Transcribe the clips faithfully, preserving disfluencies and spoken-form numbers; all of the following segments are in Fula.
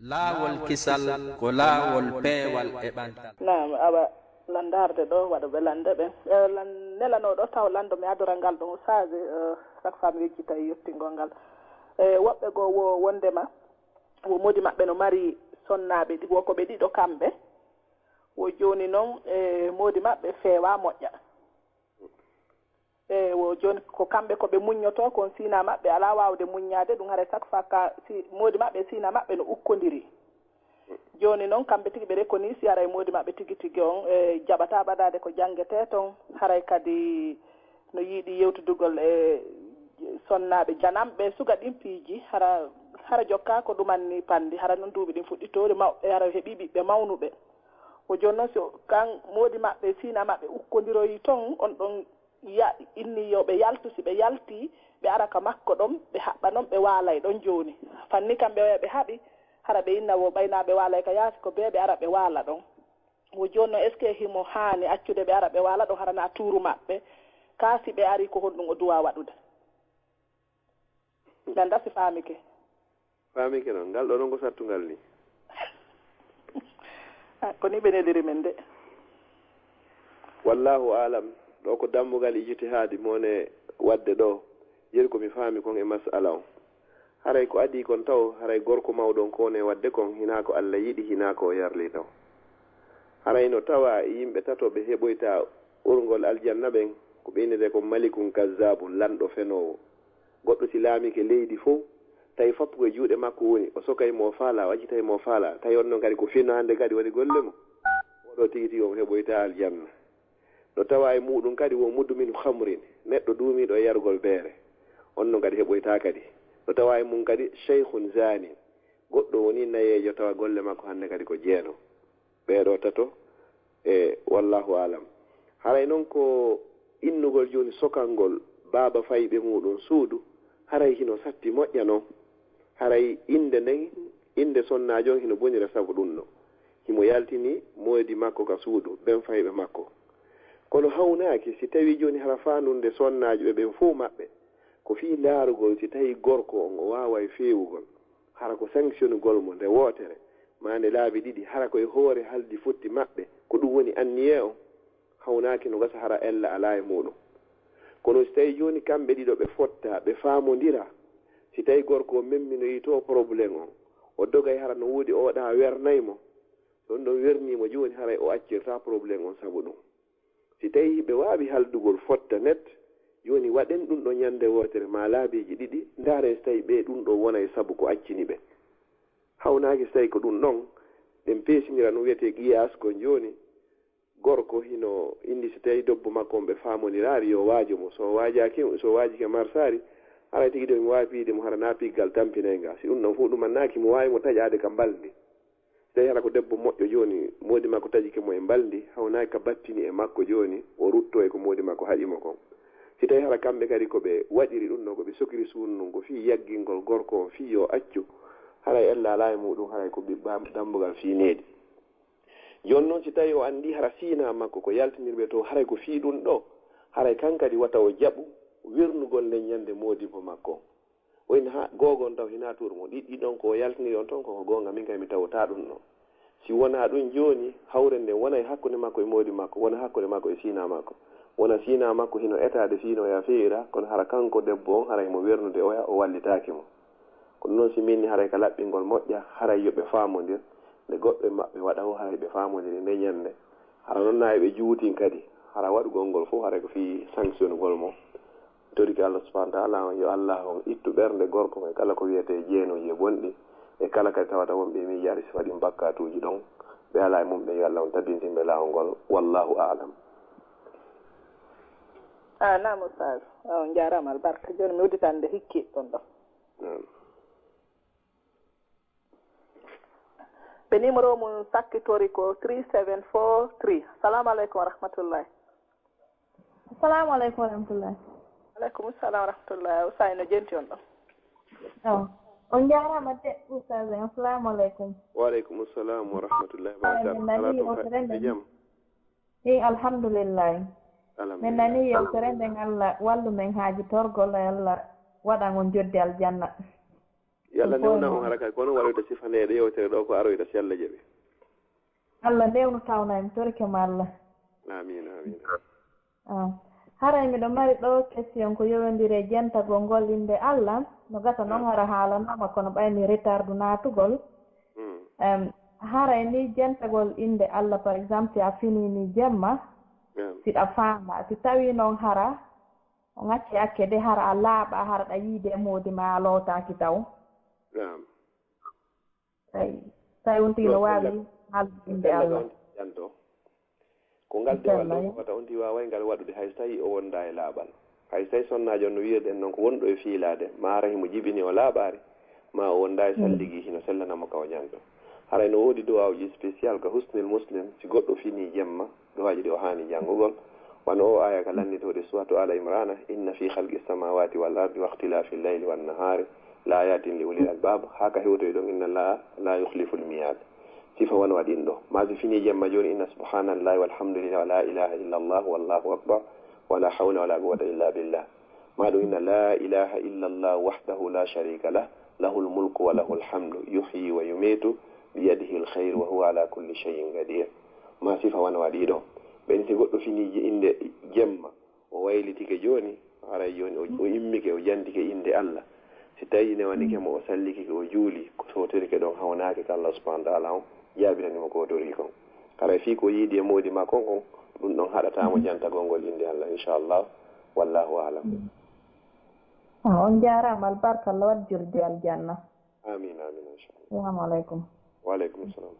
Laawol kisal ko laawol peewal e ɓantal. Naam, awa, landaarde ɗo waɗa ɓe lande ɓen. E, lan-, nelanooɗo taw lando mi adoral ngal ɗon ustaaji, e, chaque fois mi yejjita e yottingol ngal. E, woɓɓe goo wo wondema wo moodi maɓɓe no mari sonnaaɓe ɗi-, wo ko ɓe ɗiɗo kamɓe. Wo jooni noon, e, moodi maɓɓe feewaa moƴƴa. E, wo jooni ko kamɓe ko ɓe muññotoo kon, siina maɓɓe alaa waawde muññaade ɗum, haray chaque fois ka si moodi maɓɓe e siina maɓɓe no ukkondirii. Jooni noon kamɓe tigi ɓe rekonii si haray moodi maɓɓe tigi tigi on, e, jaɓataa ɓadaade ko janngetee ton, haray kadi no yiɗi yewtidugol e sonnaaɓe jananɓe suga ɗin piiji, hara, hara jokkaa ko ɗuman nii panndi, hara noon duuɓi ɗin fuɗɗitoori, mawɓe hara heɓii ɓiɓɓe mawnuɓe. Wo jooni noon si o, kan moodi maɓɓe e siina maɓɓe ukkondiroyii ton, on ɗon ya, inni yo ɓe yaltu, si ɓe yaltii, ɓe ara ka makko ɗon, ɓe haɓɓa noon, ɓe waalay ɗon jooni. Fanni kamɓe oya ɓe haɓi, hara ɓe inna wo ɓay naa ɓe waalay ka yaasi, ko bee ɓe ara ɓe waala ɗon. Wo jooni noon, est-ce que himo haani accude ɓe ara ɓe waala ɗon, hara naa tuuru maɓɓe? Kaa si ɓe arii, ko honɗum o duwaa waɗude? Mi anndaa si faamike. Faamike noon. Ngal ɗoo noon ko sattungal nii. Ah, ko nii ɓe neliri min de. Wallaahu aalam, ɗoo ko dammbugal ijtihaadi mo ne waɗde ɗoo, yeru ko mi faami kon e mas'ala on. Haray ko adii kon taw, haray gorko mawɗo on ko ne waɗde kon, hinaa ko Alla yiɗi, hinaa ko o yarlii taw. Haray no tawaa e yimɓe tato ɓe heɓoyta urngol aljanna ɓen, ko ɓe innetee ko malikun kazzaabun, lanɗo fenoowo. Goɗɗo si laamike leydi fow, tawi foppu ko e juuɗe makko woni, o sokay mo o faalaa, o accitay mo o faalaa, tawi on non kadi ko fino hannde kadi woni golle mum, oo ɗoo tigi tigi omo heɓoyta aljanna. No tawaa e muuɗum kadi wo mudminu khamrin, neɗɗo duumiiɗo e yargol beere, on non kadi heɓoyta kadi. No tawaa e mum kadi shaykhun zaanin, goɗɗo woni nayeejo tawa golle makko hannde kadi ko jeeno. Ɓee ɗoo tato, e wallaahu aalam. Haray non ko innugol jooni sokangol baaba fayɓe muuɗum suudu, haray hino satti moƴƴa non. Haray innde nden, innde sonnaajo on hino bonira sabu ɗum ɗoo. Himo yaltini moodi makko ka suudu, ɓen fayɓe makko. Kono hawnaaki si tawii jooni hara faandunde sonnaajo ɓe ɓen fow maɓɓe ko fii ndaarugol si tawii gorko on o waaway feewugol, hara ko sanksionugol mo nde wootere maa nde laabi ɗiɗi, hara ko e hoore haldi fotti maɓɓe, ko ɗum woni anniyee on, hawnaaki no gasa hara ella alaa e muuɗum. Kono si tawii jooni kamɓe ɗiɗo ɓe fottaa, ɓe faamondiraa, si tawii gorko on memminoyii too porobuleŋ on, o dogay hara no woodi ooɗaa wernay mo, si on ɗon wernii mo jooni haray o accirtaa porobuleŋ on sabu ɗum. Si tawii ɓe waawi haldugol fotta net, jooni waɗen ɗum ɗoo ñannde wootere maa laabiiji ɗiɗi, ndaaren si tawii ɓee ɗum ɗoo wonay sabu ko accini ɓe. Hawnaaki si tawii ko ɗum ɗon, ɗen peesindira no wiyetee qiyaas kon jooni, gorko hino indi si tawii debbo makko on ɓe faamondiraali yo waajo mo, so o waajaaki, so o waajike marsaari, haray tigi de himo waawi piyde mo hara naa piggal tampinay ngal. Si ɗum ɗon fow ɗumannaaki, himo waawi mo taƴaade ka mbalndi. Si tawii hara ko debbo moƴƴo jooni, moodi makko taƴike mo e mbalndi, hawnaaki ka battini e makko jooni, o ruttoo e ko moodi makko haɗi mo kon. Si tawii hara kamɓe kadi ko ɓe waɗiri ɗum ɗon, ko ɓe sokiri suudu ndun, ko fii yaggingol gorko on fii yo accu, haray ella alaa e muuɗum, haray ko ɓiɓɓa dammbugal fii needi. Jooni non si tawii o anndii hara siinaa makko ko yaltinirɓe to, haray ko fii ɗum ɗoo, haray kan kadi wata o jaɓu wernugol nden ñannde moodibbo makko on. O inni, haa, googon taw hinaa tuuru mo. Ɗiɗi ɗon ko o yaltiniri on ton ko ko goonga, min kay mi tawotaa ɗum ɗon. Si wonaa ɗum jooni, hawre nden wonay hakkunde makko e moodi makko, wona hakkunde makko e siinaa makko. Wona siinaa makko hino etaade fii no o yaha feewira, kono hara kanko debbo on, hara himo wernude oya, o wallitaaki mo. Kono non si min ni haray ka laɓɓingol moƴƴa, haray yo ɓe faamondir, nde goɗɗo e maɓɓe waɗa o, haray ɓe faamondiri nde ñannde. Hara non na e ɓe juutin kadi, hara waɗugol ngol fow haray ko fii sanksionugol mo. Torike Allah subhanahu wa ta'ala on, yo Allah on ittu ɓernde gorko e kala ko wiyetee jeenooji e bonɗi, e kala kadi tawata wonɓe e miijaade sifa ɗin bakkaatuuji ɗon, ɓe alaa e mum ɓen, yo Allah on tabintin ɓe laawol ngol. Wallahu a'lam. Ah, naam, Oustaz. On njaaraama albarka. Jooni mi udditande hikki ɗon ɗo. Ɓe numéro mum sakkitori ko three seven four three. Assalamu aleykum wa rahmatullahi. Assalamu aleykum wa rahmatullahi. Aleykum salam wa rahmatullahi. Oustaz no jenti on ɗo? On njaaraama de Oustaz en. Assalamu aleykum. Wa aleykum salam wa rahmatullahi wa barakatuh. Ala to e jam? Eyi, alhamdulillahi. Min nanii yewtere nden, Allah wallu men haaji torgol, e Allah waɗan on joddi aljanna. Yo Allah newna on hara kay, kono waɗoyta sifaneede yewtere ɗo ko aroyta si Allah jaɓi. Allah newnu tawna en torike ma Allah. Amin, amin. Ah. Haray miɗo mari ɗo question ko yowondiri e jentagol ngol innde Allah. No gasa noon hara haalanaama kono ɓayni retardu naatugol. Hmm. Em, haray ni jentagol innde Allah, par exemple, si a finii ni jemma, Naam. Siɗa faama, si tawii noon hara on acci akke de hara a laaɓa, hara ɗa yiide e moodi ma a lootaaki taw. Naam. Tawi, tawi on tigi no waawi haaldude innde Allah. Janto. Ko ngal dewal ɗo wata on tigi waaway ngal waɗude hay so tawii o wondaa e laaɓal. Hay so tawii sonnaajo on no wi'irɗen noon ko wonɗo e fiilaade, ma hara himo jibini o laaɓaari, ma o wondaa e salligi hino sellana mo ka o janto. Haray no woodi duwaawuji spécial ka Husnul Muslim si goɗɗo finii jemma, duwaawuji ɗi o haani janngugol. Wano o aaya ka lannitooɗi Suuratu Aala Imraana, inna fii khalqi samaawaati wal ardi wa ikhtilaafi llayli wan nahaari la ayatin li ulil albaab, haa ka hewtoyi ɗon, inna llaaha laa yukhliful miyaad. Sifa wano waɗi ɗin ɗo. Ma si finii jemma jooni, inna subhaanallahi walhamdulillahi wa laa ilaaha illa llahu wallahu akbar wa laa hawla wa laa quwwata illa billah. Ma ɗum inna laa ilaaha illa llahu wahdahu laa shariika lah, lahul mulku wa lahul hamdu, yuhyi wa yumiitu, bi yadihil khayru wa huwa alaa kulli shay'in qadiir. Ma sifa wano waɗi ɗo. Ɓen si goɗɗo finii innde jemma, o waylitike jooni, haray jooni o, o immike, o jantike innde Allah. Si tawii newanike mo, o salliki ko o juuli, ko sootirke ɗon hawnaaki ka Allah subhaanahu wa ta'aala on, jaabirani mo ko o torii kon. Haray fii ko yiidi e moodi maa kon kon, ɗum ɗon haɗataa mo jantagol ngol innde Allah, inchallah. Wallahu a'lam. Ah, on jaaraama, albarka Allah waɗ jurde aljanna. Amin, amin, inchallah. Assalamu aleykum. Wa aleykum salam.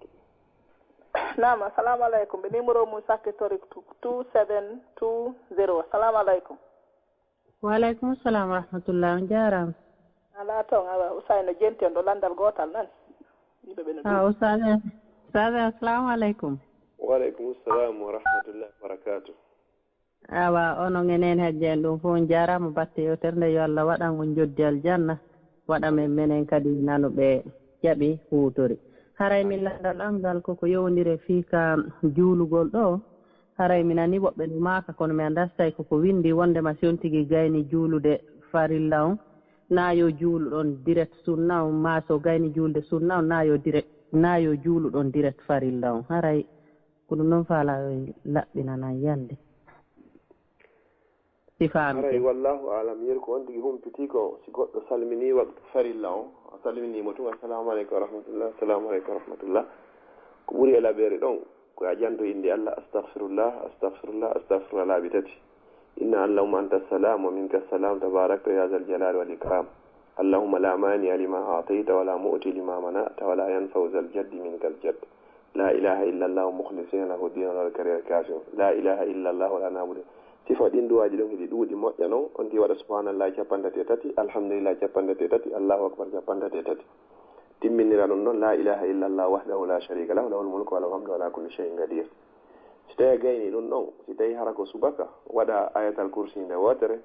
Naam, assalamu aleykum. Ɓe numéro mum sakkitorii two seven two zero. Assalamu aleykum. Wa aleykum salam wa rahmatullah. On jaaraama. Alaa toon, awa, Usay no jenti on ɗo lanndal gootal nan. Yimɓe ɓe no Ah, Usay, Usay, assalamu aleykum. Wa aleykum salam wa rahmatullahi wa barakatuh. Awa, onon e neen hajji en ɗum fof on jaaraama batte yewtere nde, yo Allah waɗan on joddi aljanna, waɗa men menen kadi nanuɓe jaɓi huutori. Haray min lanndal am ngal koko yowondiri e fii ka juulugol ɗo, haray mi nani woɓɓe no maaka kono mi anndaa si tawi koko winndi wonndema si on tigi gayni juulude farilla on, na yo juulu ɗon direct sunna on, maa so gayni juulde sunna on na yo direct, na yo juulu ɗon direct farilla on. Haray ko ɗum noon faalaa laɓɓinanan yande. Si faami. Haray wallahu alam, yeru ko on tigi humpiti ko si goɗɗo salminii waktu farilla on, a salminii mo tun, assalamu aleykum wa rahmatullah, assalamu aleykum wa rahmatullah. Ko ɓuri e laɓeere ɗon, ko a janto innde Allah, astaghfirullah, astaghfirullah, astaghfirullah laabi tati. Inna allahumma anta salam wa minka salam, tabarakta ya zal jalali wal ikram. Allahumma la mania lima atayta wa la mu'ti lima mana'ta wa la yanfa'u zal jaddi minkal jadd. La ilaha illa Allah mukhlisina lahu din wa law karihal kafirun. La ilaha illa Allah wa la na'budu. Sifa ɗin duwaaji ɗon hiɗi ɗuuɗi moƴƴa non. On tigi waɗa subhanallahi cappanɗe tati e tati, alhamdulillahi cappanɗe tati e tati, Allahu akbar cappanɗe tati e tati. Timminira ɗum ɗon, la ilaha illa Allah wahdahu la sharika lahu, lahul mulku wa lahul hamdu ala kulli shay'in qadir. Si tawi a gayni ɗum ɗon, si tawi hara ko subaka, waɗa ayatal kursi nde wootere,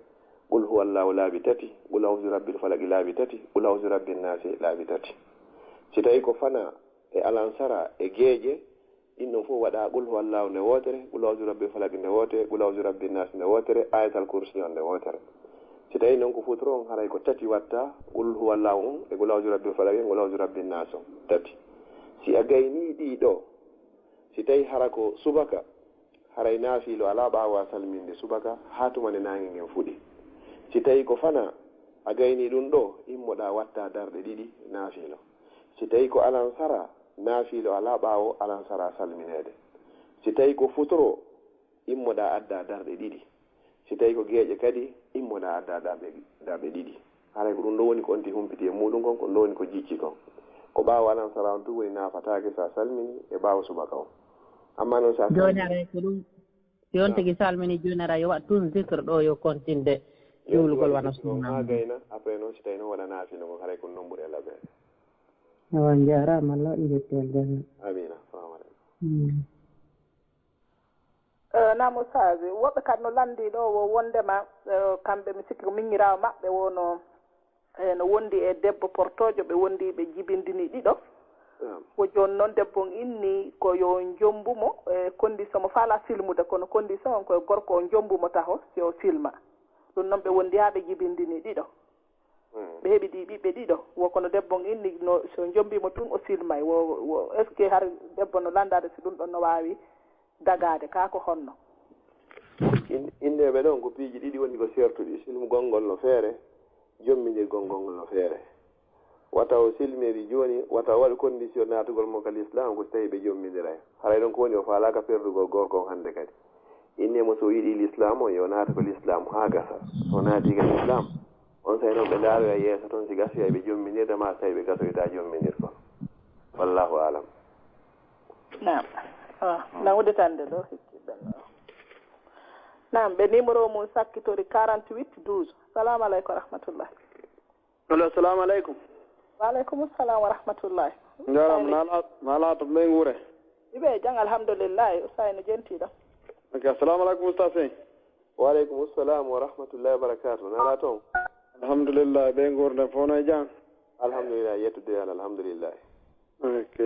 qul huwallahu laabi tati, qul a'udhu bi rabbil falaqi laabi tati, qul a'udhu bi rabbin nasi laabi tati. Si tawi ko fana e alansara e geeƴe, ɗin ɗon fof waɗa qul huwallahu nde wootere, qul a'udhu bi rabbil falaqi nde wootere, qul a'udhu bi rabbin nasi nde wootere, ayatal kursi on nde wootere. Si tawi noon ko futuro on, haray ko tati watta, qul huwallahu on e qul a'udhu bi rabbil falaqi, qul a'udhu bi rabbin nasi on, tati. Si a gayni ɗi ɗo, si tawi hara ko subaka, haray naafiilo alaa ɓaawo a salminde subaka haa tuma nde naange ngen fuɗi. Si tawi ko fana a gayni ɗum ɗo, immoɗa watta darɗe ɗiɗi naafiilo. Si tawi ko alansara, naafiilo alaa ɓaawo alansara salmineede. Si tawi ko futuro, immoɗa adda darɗe ɗiɗi. Si tawi ko geeƴe kadi, immoɗa adda darɗe, darɗe ɗiɗi. Haray ko ɗum ɗo woni ko on tigi humpiti e muuɗum kon, ko ɗum ɗo woni ko jicci kon. Ko ɓaawo alansara on tun woni naafataake si a salmini e ɓaawo subaka on. Amma noon si a Jooni haray ko ɗum, si on tigi salmini jooni haray yo waɗ tun zikr ɗo yo kontinde juulugol wano sunna. Haa gayna, après noon si tawi noon waɗa naafiilo ngon, haray ko ɗum noon ɓuri e laɓeede. Awa, on jaaraama, Allah waɗi joddi aljanna. Amiin. Assalamu aleykum. Eh, naam Oustaz, woɓɓe kadi no lanndii ɗo wo wonndema, eh, kamɓe mi sikki ko miñiraawo maɓɓe wo no, eh, no wondi e debbo portoojo, ɓe wondi ɓe jibindini ɗiɗo. Wo jooni noon debbo on inni ko yo jommbu mo, e condition mo faalaa silmude, kono condition on ko yo gorko o jommbu mo taho si o silma. Ɗum noon ɓe wondi haa ɓe jibindini ɗiɗo. Ɓe heɓi ɗi ɓiɓɓe ɗiɗo, wo kono debbo on inni no, so jommbimo tun o silmay. Wo, wo, est-ce que har debbo no landaade si ɗun ɗon no waawi dagaade ka ko honno? In-, inndeeɓe ɗon ko piiji ɗiɗi woni ko seertuɗi, silmugol ngol no feere, jommbindirgol ngol no feere. Wata o silmiri jooni, wata o waɗu condition naatugol mo ka l'islam ko si tawi ɓe jommbindiray. Haray ɗon ko woni o faalaaka perdugol gorko on hannde kadi. Innee mo so o yiɗi l'islam on, yo naata ko l'islam haa gasa. So o naati ka l'islam, on saa'i non ɓe ndaaroya yeeso ton si gasoyay ɓe jommbinirde maa si tawi ɓe gasoyta jommbinirgol. Wallahu alam. Naam. Ah, na udditande ɗo hikki ɓen ɗo. Naam, ɓe numéro mum sakkitori quarante-huit douze. Salamu aleykum wa rahmatullah. Allo, assalamu aleykum. Wa aleykum salam wa rahmatullah. Njaram, Sayni. Nala, nala to ɓe nguure. Iɓe jang, alhamdulillah. Usay no jentiɗo. Ok, assalamu aleykum, Oustaz Sey. Wa aleykum salam wa rahmatullahi wa barakatuh. Nala ton. Alhamdulillah, ɓe nguurden fof no e jam. Alhamdulillah, yettude Allah, alhamdulillah. Ok.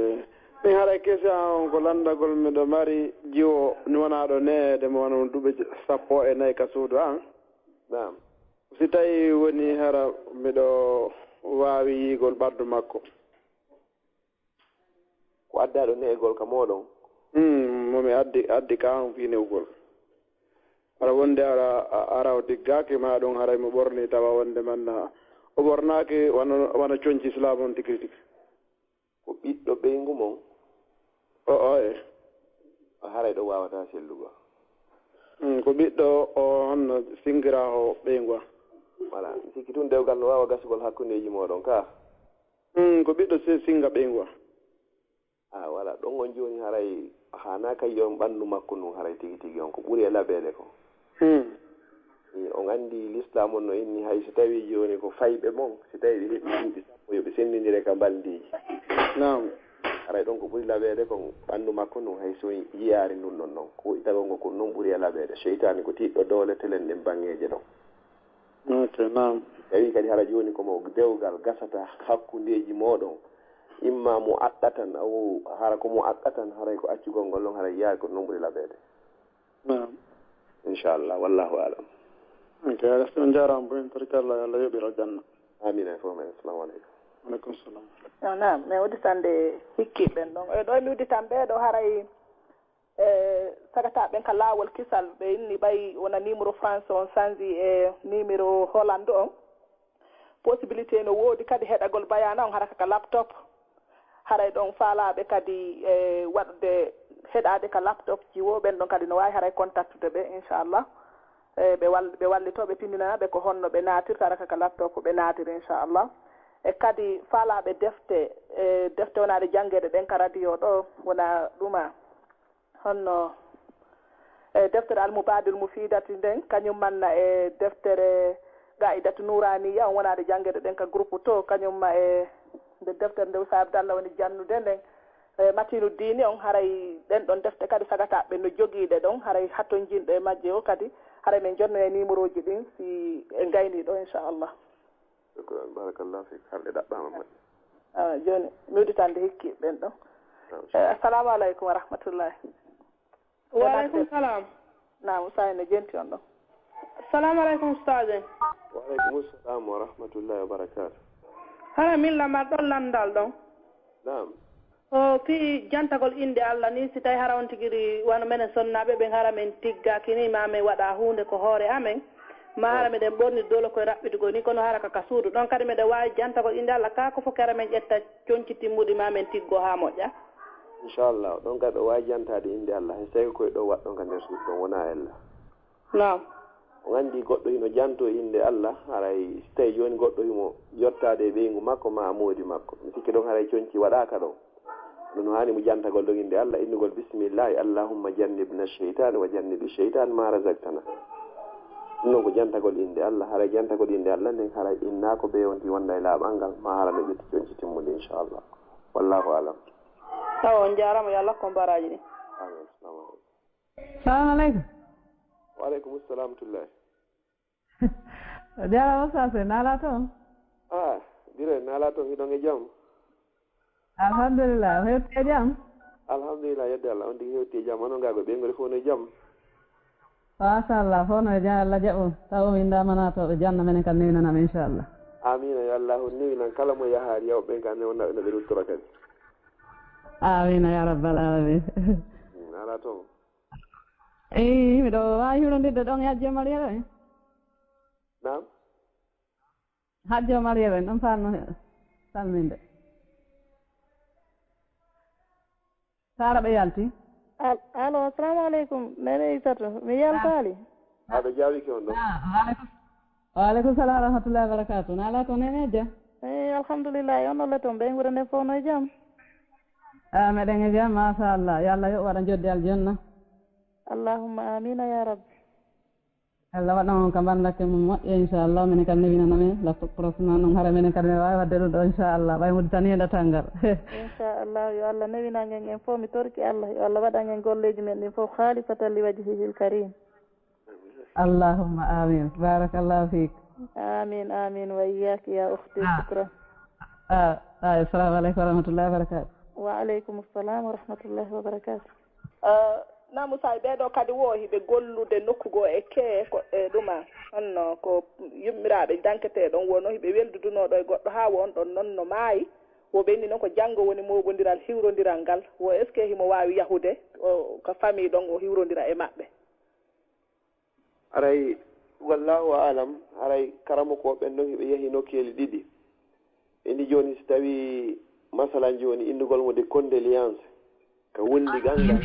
Min haɗa kesi an on ko lanndagol miɗo mari jiwo nuwanaaɗo neede mo wano duuɓi sappo e nayi ka suudu an. Naam. Si tawi woni hara miɗo waawi yiigol ɓandu makko. Ko addaaɗo ne'egol ka mooɗon? Hmm, mo mi addi, addi ka an fii ne'ugol. Hara wonde ara, ara o tiggaaki ma ɗum haray mo ɓorni tawa wonde man na o ɓornaaki wano, wano conci Islam on tigi tigi. Ko ɓiɗɗo ɓeyngu mon? O, o, e. O haray ɗo waawataa sellugol. Hmm, ko ɓiɗɗo o honno singira o ɓeyngu an? Voilà, mi sikki tun dewgal no waawa gasugol hakkundeeji mooɗon ka? Hmm, ko ɓiɗɗo si-, singa ɓeyngu an. Ah, voilà, ɗon on jooni haray haanaa kay yo on ɓannu makko ndun haray tigi tigi on ko ɓuri e laɓeede kon. Hmm. I, on anndi l'islam on no inni hay so tawii jooni ko fayɓe mon, si tawii ɓe heɓi duuɓi sappo yo ɓe senndindire ka mbaldiiji. Naam. Haray ɗon ko ɓuri laɓeede kon ɓannu makko ndun hay so yiyaari ndun ɗon non. Ko itagol ngo kon non ɓuri e laɓeede. Seytaani ko tiiɗɗo doole telen ɗen baŋŋeeje ɗon. Ok, naam. Tawi kadi hara jooni ko mo dewgal gasata hakkundeeji mooɗon, imma mo aɗɗatan, aw hara ko mo aɗɗatan, haray ko accugol ngol ɗon, haray yaari ko non ɓuri laɓeede. Naam. Inchallah, wallahu alam. Ok, on njaaraama, bo en torki Allah, yo Allah yoɓir aljanna. Amin, en fof men. Assalamu aleykum. Aleykum salam. No, naam, mi udditande hikki ɓen ɗon. E ɗo mi udditan ɓe ɗo haray e, sagataaɓe ɓen ka laawol kisal, ɓe inni ɓay wona numéro France on sanji e numéro Hollande on. Possibilité no woodi kadi heɗagol bayaana on hara ka laptop. Haray ɗon faalaaɓe kadi, e, waɗde heɗaade ka laptop ji wo, ɓen ɗon kadi no waawi haray kontaktude ɓe, inchallah. E, ɓe wal-, ɓe wallitoo, ɓe tinndinana ɓe ko honno ɓe naatirta hara ka laptop ɓe naatiri, inchallah. E kadi faalaaɓe defte, e, defte wonaade janngeede ɗen ka radio ɗo, wona ɗuma. Honno, e, deftere Almubaadil Mufiidati nden, kañum manna e deftere Qaa'idatu Nuuraaniya, on wonaade janngeede ɗen ka groupe to, kañum ma e nde deftere nde Usa Abdallah woni jannude nden, e, Matiinu Diini on, haray ɗen ɗon defte kadi sagataaɓe no jogii ɗe ɗon, haray hattonjinɗo e majje o kadi, haray min jonnoya numéroji ɗin si en gaynii ɗo, inchallah. Shukran, barakallahu fik. Harɗe ɗaɓɓaama moƴƴi. Ah, jooni, mi udditande hikki ɓen ɗon. Naam. Eh, assalamu aleykum wa rahmatullahi. Wa aleykum salam. Naam, Usayn no jenti on ɗon. Assalamu aleykum, Ustaaz en. Wa aleykum salam wa rahmatullahi wa barakatuh. Hara min lamar ɗon lamndal ɗon. Naam. O fii jantagol innde Allah ni, si tawi hara on tigi ri-, wano menen sonnaaɓe ɓen, hara men tiggaaki ni, ma men waɗa huunde ko hoore amen, ma hara meɗen ɓorni dolo koye raɓɓitugol ni, kono hara ka, ka suudu ɗon kadi meɗen waawi jantagol innde Allah, kaa ko fof hara men ƴetta conci timmuɗi ma men tiggo haa moƴƴa? Inchallah, ɗon kadi ɗo waawi jantaade innde Allah, hay so tawi ko koye ɗo waɗɗon ka nder suudu ɗon, wonaa ella. Naam. On anndi goɗɗo hino jantoo innde Allah, haray si tawi jooni goɗɗo himo yottaade e ɓeyngu makko maa moodi makko. Mi sikki ɗon haray conci waɗaaka ɗon. Ɗum no haani mo jantagol ɗon innde Allah, innugol bismillahi, Allahumma jannibna sheytan wa jannibi sheytan ma razaqtana. Ɗum noon ko jantagol innde Allah, haray jantagol innde Allah nden haray innaako bee on ti wonda e laaɓal ngal, maa hara no ƴetti conci timmude, inchallah. Wallahu alam. Tawa on jaaraama, yo Allah ko baraaji ɗin. Amin. Assalamu aleykum. Salamu aleykum. Wa aleykum salam wa rahmatullahi. O jaaraama, Ustaas, en naalaa toon? Ah, Biro, en naalaa toon, hiɗon e jam? Alhamdulillah, o hewti e jam? Alhamdulillah, yedde Allah, on tigi hewti e jam. Onon gaa ko ɓeynguure fof no e jam? Machallah, fof no e jam, Allah jaɓu. Taw o winndaama naatooɓe janna, menen kam newinanam, inchallah. Amiina, yo Allahu newinan kala mo yahaari, yawɓe ɓen ka newna ɓe no ɓe ruttora kadi. Amiina, ya rabbal alamin. Mm, ala toon. Eyi, miɗo waawi hiwrondirde ɗon e Hajji Omar Yero en? Naam? Hajji Omar Yero en, ɗon faanno salminde. Sara ɓe yalti. Al-, alo, assalamu aleykum. Nene Aysatu, mi yaltaali. Aɗa jaawike on ɗo? Ah, wa aleykum, wa aleykum salam wa rahmatullahi wa barakatuh. Na ala to nene Dia? Eyi, alhamdulillahi, on ɗo le toon, ɓe wuro nden fof no e jam? Ah, meɗen e jam, machallah. Yo Allah yo waɗa jodde aljanna. Allahumma amina ya rabbi. Allah waɗan on ka mbanndake mum moƴƴa, inchallah. Minen kadi newinana men, la prochainement noon, hara minen kadi mi waawi waɗde ɗum ɗo, inchallah. Ɓay Mauritanie ɗatal ngal. Inchallah, yo Allah newinan en en fof, mi torki Allah, yo Allah waɗan en golleeji men ɗin fof khalisatan li wajhihil karim. Allahumma amin. Barakallahu fik. Amin, amin, wa iyyaki ya ukhti, ah, shukran. Ah, ah, assalamu aleykum wa rahmatullahi wa barakatuh. Wa aleykum assalam wa rahmatullahi wa barakatuh. Eh, Namusa, ɓee ɗoo kadi wo hiɓe gollude nokku goo e kee, ko e ɗuma, honno ko yummiraaɓe janketee ɗon, wo no hiɓe weldudunoo ɗo e goɗɗo, haa wo on ɗon noon no maayi, wo ɓe inni noon ko janngo woni mooɓondiral hiwrondiral ngal, wo est-ce que himo waawi yahude o, ka famille ɗon o hiwrondira e maɓɓe? Haray, wallahu aalam, haray karamokooɓe ɓen ɗon hiɓe yahi nokkeeli ɗiɗi. Indi jooni, si tawii, masalan jooni, innugol mo de condoléances ka wondi ganngal,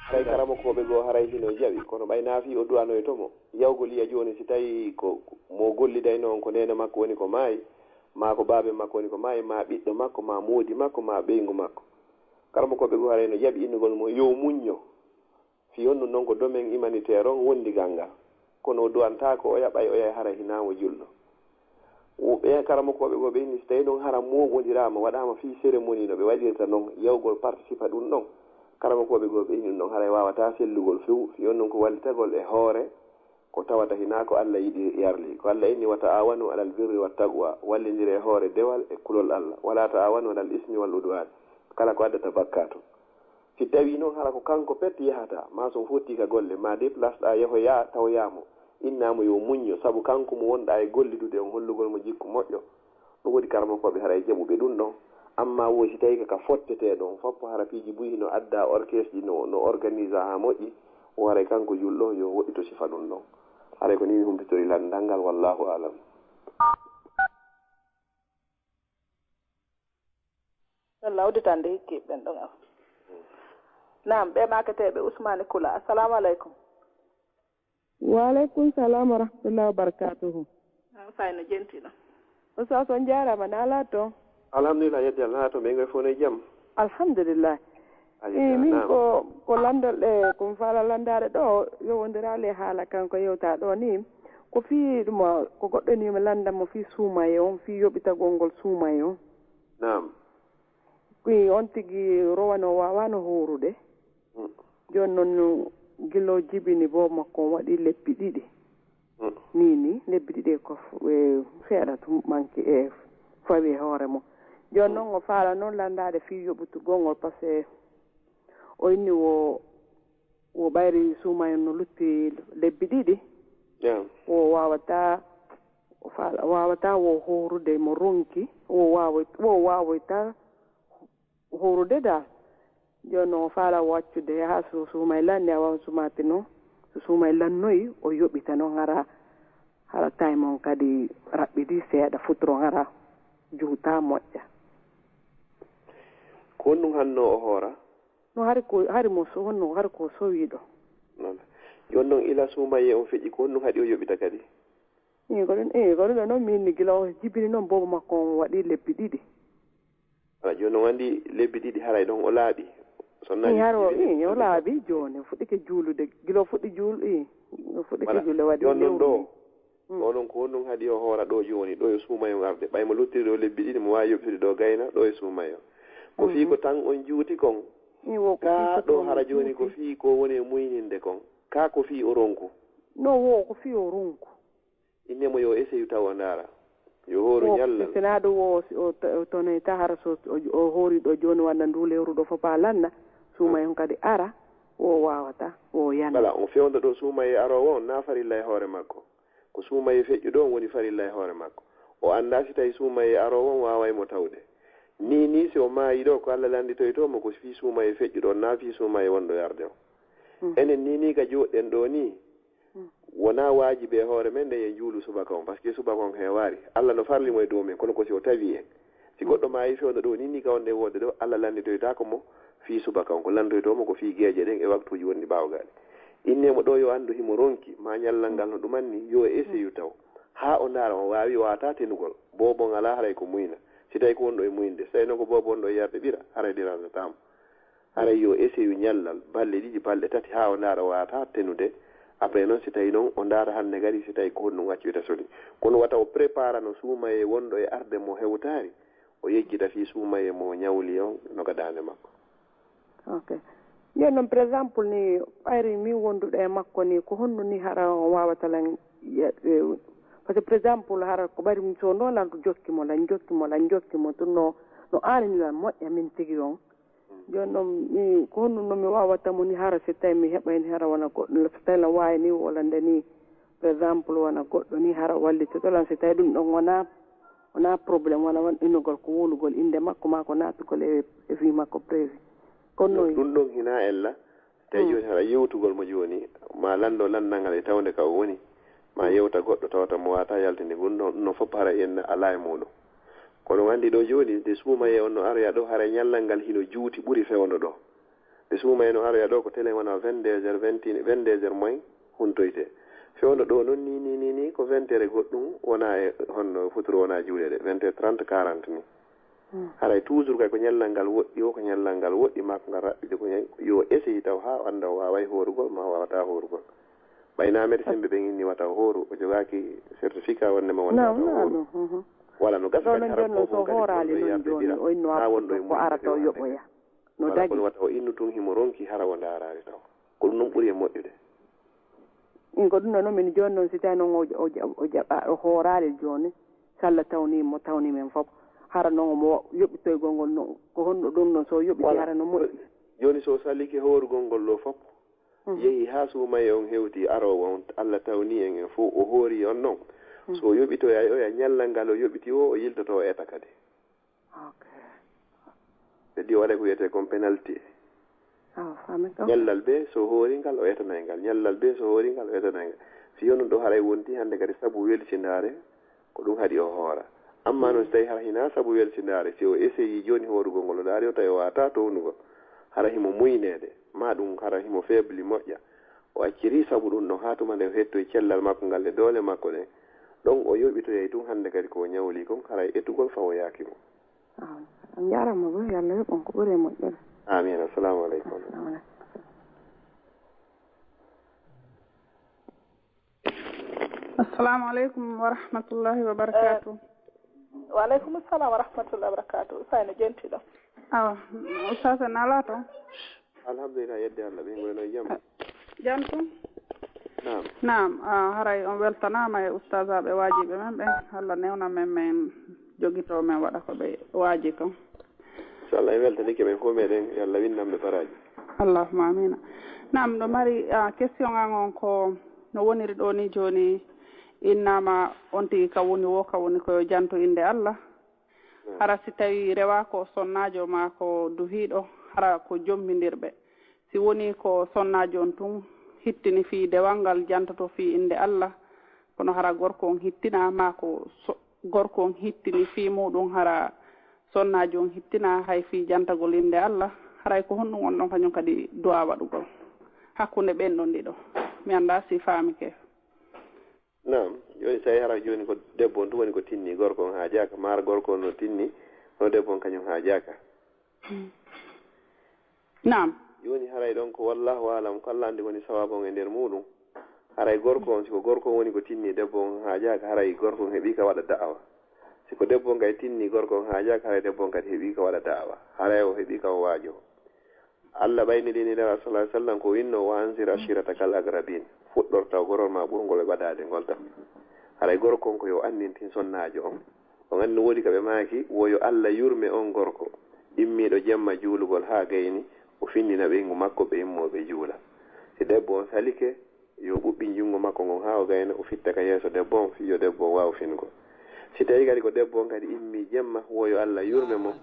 haray karamokooɓe goo haray hino jaɓi, kono ɓay naafii o du'anoyto mo. Yawgol yi'a jooni, si tawii ko mo gollidaynoo on ko neene makko woni ko maayi, maa ko baabe makko woni ko maayi, maa ɓiɗɗo makko, maa moodi makko, maa ɓeyngu makko. Karamokooɓe goo haray no jaɓi innugol mo yo muñño. Fii on ɗum noon ko domaine humanitaire on wondi ganngal. Kono o du'antaako oya, ɓay oya haray hinaa mo julɗo. Wo ɓe karamokooɓe goo ɓe inni, si tawii noon hara mooɓondiraama, waɗaama fii cérémonie no ɓe waɗirta noon, yawgol participa ɗum ɗon. Karamokooɓe goo ɓe inni ɗum ɗon haray waawataa sellugol few, fii on ɗum ko wallitagol e hoore, ko tawata hinaa ko Allah yiɗi yarli. Ko Allah inni, "Wa ta'awanu alal birri wat taqwa", wallindire e hoore dewal e kulol Allah. "Wa la ta'awanu alal ismi wal udwan", kala ko addata bakkaatu. Si tawii noon hara ko kanko pet yahata, maa so o fottii ka golle, maa déplace-ɗaa yahoyaa tawoyaa mo, innaa mo yo muñño, sabu kanko mo wonɗaa e gollidude on, hollugol mo jikku moƴƴo, ɗum waɗi karamokooɓe haray jaɓuɓe ɗum ɗon. Ammaa wo si tawii ko ka fottetee ɗon, foppo hara piiji buy hino addaa, orchestre ji no, no organisa haa moƴƴi, o haray kanko julɗo yo woɗɗito sifa ɗum ɗon. Haray ko nii mi humpitori lanndal ngal, wallaahu aalam. Allah udditande hikkiiɓe ɓen ɗon am. Naam, ɓe maaketeeɓe Usmaani Kula. Assalamu aleykum. Wa aleykum salam wa rahmatullahi wa barakatuhu. Naam, Sayno Jenti ɗo. Oustaz, on jaaraama, na alaa to? Alhamdulillah, yeddi Allah, na to ɓe ngoy fof ne jam? Alhamdulillah. Ayi, eh, min naam. Ko, ko lanndol ɗe, ko mi faala lanndaade ɗo, yowondiraali e haala kanko yewta ɗo ni. Ko fii ɗum, ko goɗɗo ni mi lannda mo fii suumaye on, fii yoɓitagol ngol suumaye on. Naam. Wi, on tigi rowano, waawano hoorude. Mm. Jooni noon, gila o jibini boo makko, on waɗi lebbi ɗiɗi. Mm. Nii, nii, lebbi ɗiɗi e ko f-, e seeɗa tun manki e fawi e hoore mum. Jooni noon, mm, o faala noon lanndaade fii yoɓitugol ngol, parce que o inni wo, wo ɓayri suumaye no lutti lebbi ɗiɗi. Yeah. O waawataa, o faala, o waawataa wo hoorude mo ronki, o waawa-, o waawoytaa hoorude dal. Jooni noon o faala waccude haa so suumaye lanni, awa on sumaati noon. So suumaye lannoyi, o yoɓita noon hara, hara time on kadi raɓɓiɗi seeɗa, futuro hara juuta moƴƴa. Ko honɗum hanno o hoora? No hari ko, hari mo so, honno hari ko sowiiɗo. Noon. Jooni noon ila suumaye on feƴƴi, ko honɗum haɗi o yoɓita kadi? Ii, ko ɗum, ii, ko ɗum ɗo noon min ni gila o jibini noon boobo makko on waɗi lebbi ɗiɗi. Aɗa jooni on anndi lebbi ɗiɗi haray ɗon o laaɓi. So mi nanii haro, ii, o laaɓi jooni. O fuɗɗike juulude. Gila o fuɗɗi juul-, ii, o fuɗɗike juulde waɗi lewru. Ɗo, mm, onon ko honɗum haɗi o hoora ɗo jooni? Ɗo yo suumaye on arde. Ɓay mo luttiri ɗo lebbi ɗiɗi, mo waawi yoɓitude ɗo gayna, ɗo e suumaye on. Ko fii ko tan on juuti kon. Ii, wo ko fii ko ɗo hara jooni ko fii ko woni e muyninde kon. Ka ko fii o ronku. No wo ko fii o ronku. Inne mo yo o eseyu tawa o ndaara. Yo hooru ñalla. Senaaɗo wo o, o, o tonoyta hara so o, o hoori ɗo jooni walla ndu lewru ɗo fof a lanna, suumaye on kadi ara, wo o waawata, wo o yanna. Voilà, on fewndo ɗo suumaye aroowo on, na farilla e hoore makko. Ko suumaye feƴƴuɗo on woni farilla e hoore makko. O anndaa si tawi suumayee aroowo on waaway mo tawde. Nii nii si o maayii ɗoo, ko Alla lannditoytoo mo ko fii suumayee feƴƴuɗo on naa fii suumayee wonɗo e arde on. Enen nii nii ka jooɗɗen ɗoo nii, wonaa waajibi e hoore men nde en juulu subaka on, parce que subaka on heewaali. Alla no farli mo e dow men, kono ko si o tawii en. Si goɗɗo maayii fewndo ɗoo nii nii ka wonɗen wonde ɗoo, Alla lannditoytaako mo fii subaka on, ko lannditoytoo mo ko fii geeƴe ɗen e waktuuji wonɗi ɓaawo gaali. Innee mo ɗoo yo anndu himo ronki, maa ñallal ngal no ɗumanni, yo eseyu taw. Haa o ndaara on waawii waawataa tenugol. Boobo on alaa haray ko muyna. Si tawii ko wonɗo e muynde, si tawii noon ko boobo wonɗo e yarde ɓira, haray dérange-taamo. Haray yo eseyu ñallal, balɗe ɗiɗi, balɗe tati, haa o ndaara waawataa tenude. Après noon, si tawii noon, o ndaara hannde kadi, si tawii ko honɗum accu wiyata soli. Kono wata o préparano suumayee wonɗo e arde mo hewtaari, o yejjita fii suumayee mo o ñawli on no ka daande makko. Ok. Jooni noon, par exemple, ni ɓayri min wonduɗo e makko ni, ko honno ni hara on waawata lan, ye- eh, parce que par exemple, hara ko ɓayri min so noon lan ko jokki mo, lan jokki mo, lan jokki mo, tun no, no aanini lan moƴƴa min tigi on. Jooni noon, mi, ko honno no mi waawata mo ni hara si tawi mi heɓa hen hara wona goɗɗo, so tawi lan waawi ni wala nde ni, par exemple, wona goɗɗo ni hara wallitoto lan, si tawi ɗum ɗon wona, wona problème, wona won innugol ko wulugol innde makko maa ko naatugol e, e vie makko prévu. Kono no ɗum ɗon hina ella, tawi jooni hara yewtugol mo jooni, ma lanndo lanndal ngal e tawnde ka o woni, ma yewta goɗɗo tawata mo waata yaltinde gun ɗon, ɗum ɗon fof hara en alaa e muuɗum. Kono on anndi ɗoo jooni, nde suumayee on no aroya ɗoo, hara ñallal ngal hino juuti ɓuri fewndo ɗoo. Nde suumayee no aroya ɗoo ko telen wona vingt-deux heures, vingt et un, vingt-deux heures moins huntoyte. Fewndo ɗoo noon ni, ni, ni, ni, ko vingt heures e goɗɗum wona e honno futuro wona juuɗe ɗe, vingt heures trente, quarante ni. Haray toujours kay ko ñallal ngal woɗɗi o, ko ñallal ngal woɗɗi maa ko ngal raɓɓiɗi, ko ña- yo o eseyi taw haa o annda o waaway hoorugol maa o waawataa hoorugol. Ɓay naa médecin ɓe ɓen inni wata o hooru, o jogaaki certificat wonde ma wonde wata o hooru. Wala no gasa kadi hara ko ko kadi wonɗo e yarde ɓira, haa wonɗo e muynde ko arata o yoɓoya. No dagi. Kono wata o innu tun himo ronki hara o ndaaraali taw. Ko ɗum ɗon ɓuri e moƴƴude. Min ko ɗum ɗon min jooni noon, si tawi noon o, o, o jaɓa, o hooraali jooni, so Alla tawni mo, tawni men fof. Hara noon omo yoɓitoygol ngol no, ko honno ɗum ɗon so o yoɓiti hara no moƴƴi? Jooni so o salike hoorugol ngol ɗoo fof, yehi haa suumayee on hewti aroowo on, Alla tawni en en fof, o hoori on noon. So o yoɓitoyay oya ñallal ngal o yoɓiti o, o yiltoto o eta kadi. Ok. Ɓe ɗi waɗa ko wiyetee kon penalty. Awa, faami ɗon. Ñallal bee so hoori ngal, o etanay ngal. Ñallal bee so hoori ngal, o etanay ngal. Si yonun ɗo haray wonti hannde kadi sabu welsindaare, ko ɗum haɗi o hoora. Amma noon si tawi hara hinaa sabu welsindaare, si o eseyi jooni hoorugol ngol, o ndaari o tawi o waawataa townugol, hara himo muyneede, maa ɗum hara himo feebli moƴƴa, o acciri sabu ɗum ɗon haa tuma nde o hettoyi cellal makko ngal e doole makko ɗen, ɗon o yoɓitoyay tun hannde kadi ko o ñawli kon, haray etugol fawoyaaki mo. On njaaraama boo, yo Allah yoɓ on ko ɓuri e moƴƴere. Amin. Assalamu aleykum. Assalamu aleykum wa rahmatullahi wa barakatuh. Wa aleykum salam wa rahmatullahi wa barakatuh. Usayno, jenti ɗo. Awa, ustaas en alaa toon? Alhamdulillah, yedde Allah, ɓe ngoni no jam. Jam tun? Naam. Naam, a, haray on weltanaama e ustaasaaɓe waajiiɓe men ɓen. Allah newna men, men jogitoo men waɗa ko ɓe waaji kon. Inchallah, en weltanike ɓen fof meɗen, yo Allah winnan ɓe baraaji. Allahumma amina. Naam, ɗo mari, a, question an on ko no woniri ɗo ni jooni, innaama on tigi ka woni wo, ka woni ko yo janto innde Allah. Hara si tawi rewa ko sonnaajo maa ko duhiiɗo, hara ko jommindirɓe. Si woni ko sonnaajo on tun hittini fii dewal ngal jantoto fii innde Allah, kono hara gorko on hittinaa maa ko so-, gorko on hittini fii muuɗum, hara sonnaajo on hittinaa hay fii jantagol innde Allah, haray ko honɗum on ɗon kañum kadi duwaa waɗugol hakkunde ɓen ɗon ɗiɗo? Mi anndaa si faamike. Naam, jooni so tawi hara jooni ko debbo on tun woni ko tinni, gorko on haajaaka, maa hara gorko on no tinni, kono debbo on kañum haajaaka. Naam. Jooni haray ɗon ko wallahu alam, ko Allah anndi ko woni sawaabu on e nder muuɗum. Haray gorko on, si ko gorko on woni ko tinni, debbo on haajaaka, haray gorko on heɓii ka waɗa da'awa. Si ko debbo on kay tinni, gorko on haajaaka, haray debbo on kadi heɓii ka waɗa da'awa. Haray o heɓii ka o waajoo. Allah ɓayniri Nelaaɗo sallallahu alaihi wasallam ko winno, "Wa anzir ashirataka al-aqrabin." Fuɗɗorta gorol ma ɓurngol e ɓadaade ngol tan. Haray gorko on ko yo annintin sonnaajo on. On anndi no woodi ka ɓe maaki, wo yo Allah yurme on gorko, immiiɗo jemma juulugol haa gayni, o finnina ɓeyngu makko ɓe immoo ɓe juula. Si debbo on salike, yo ɓuɓɓin junngo makko ngon haa o gayna, o fitta ka yeeso debbo on, fii yo debbo on waawu fingol. Si tawii kadi ko debbo on kadi immii jemma, woo yo Alla yurme mo,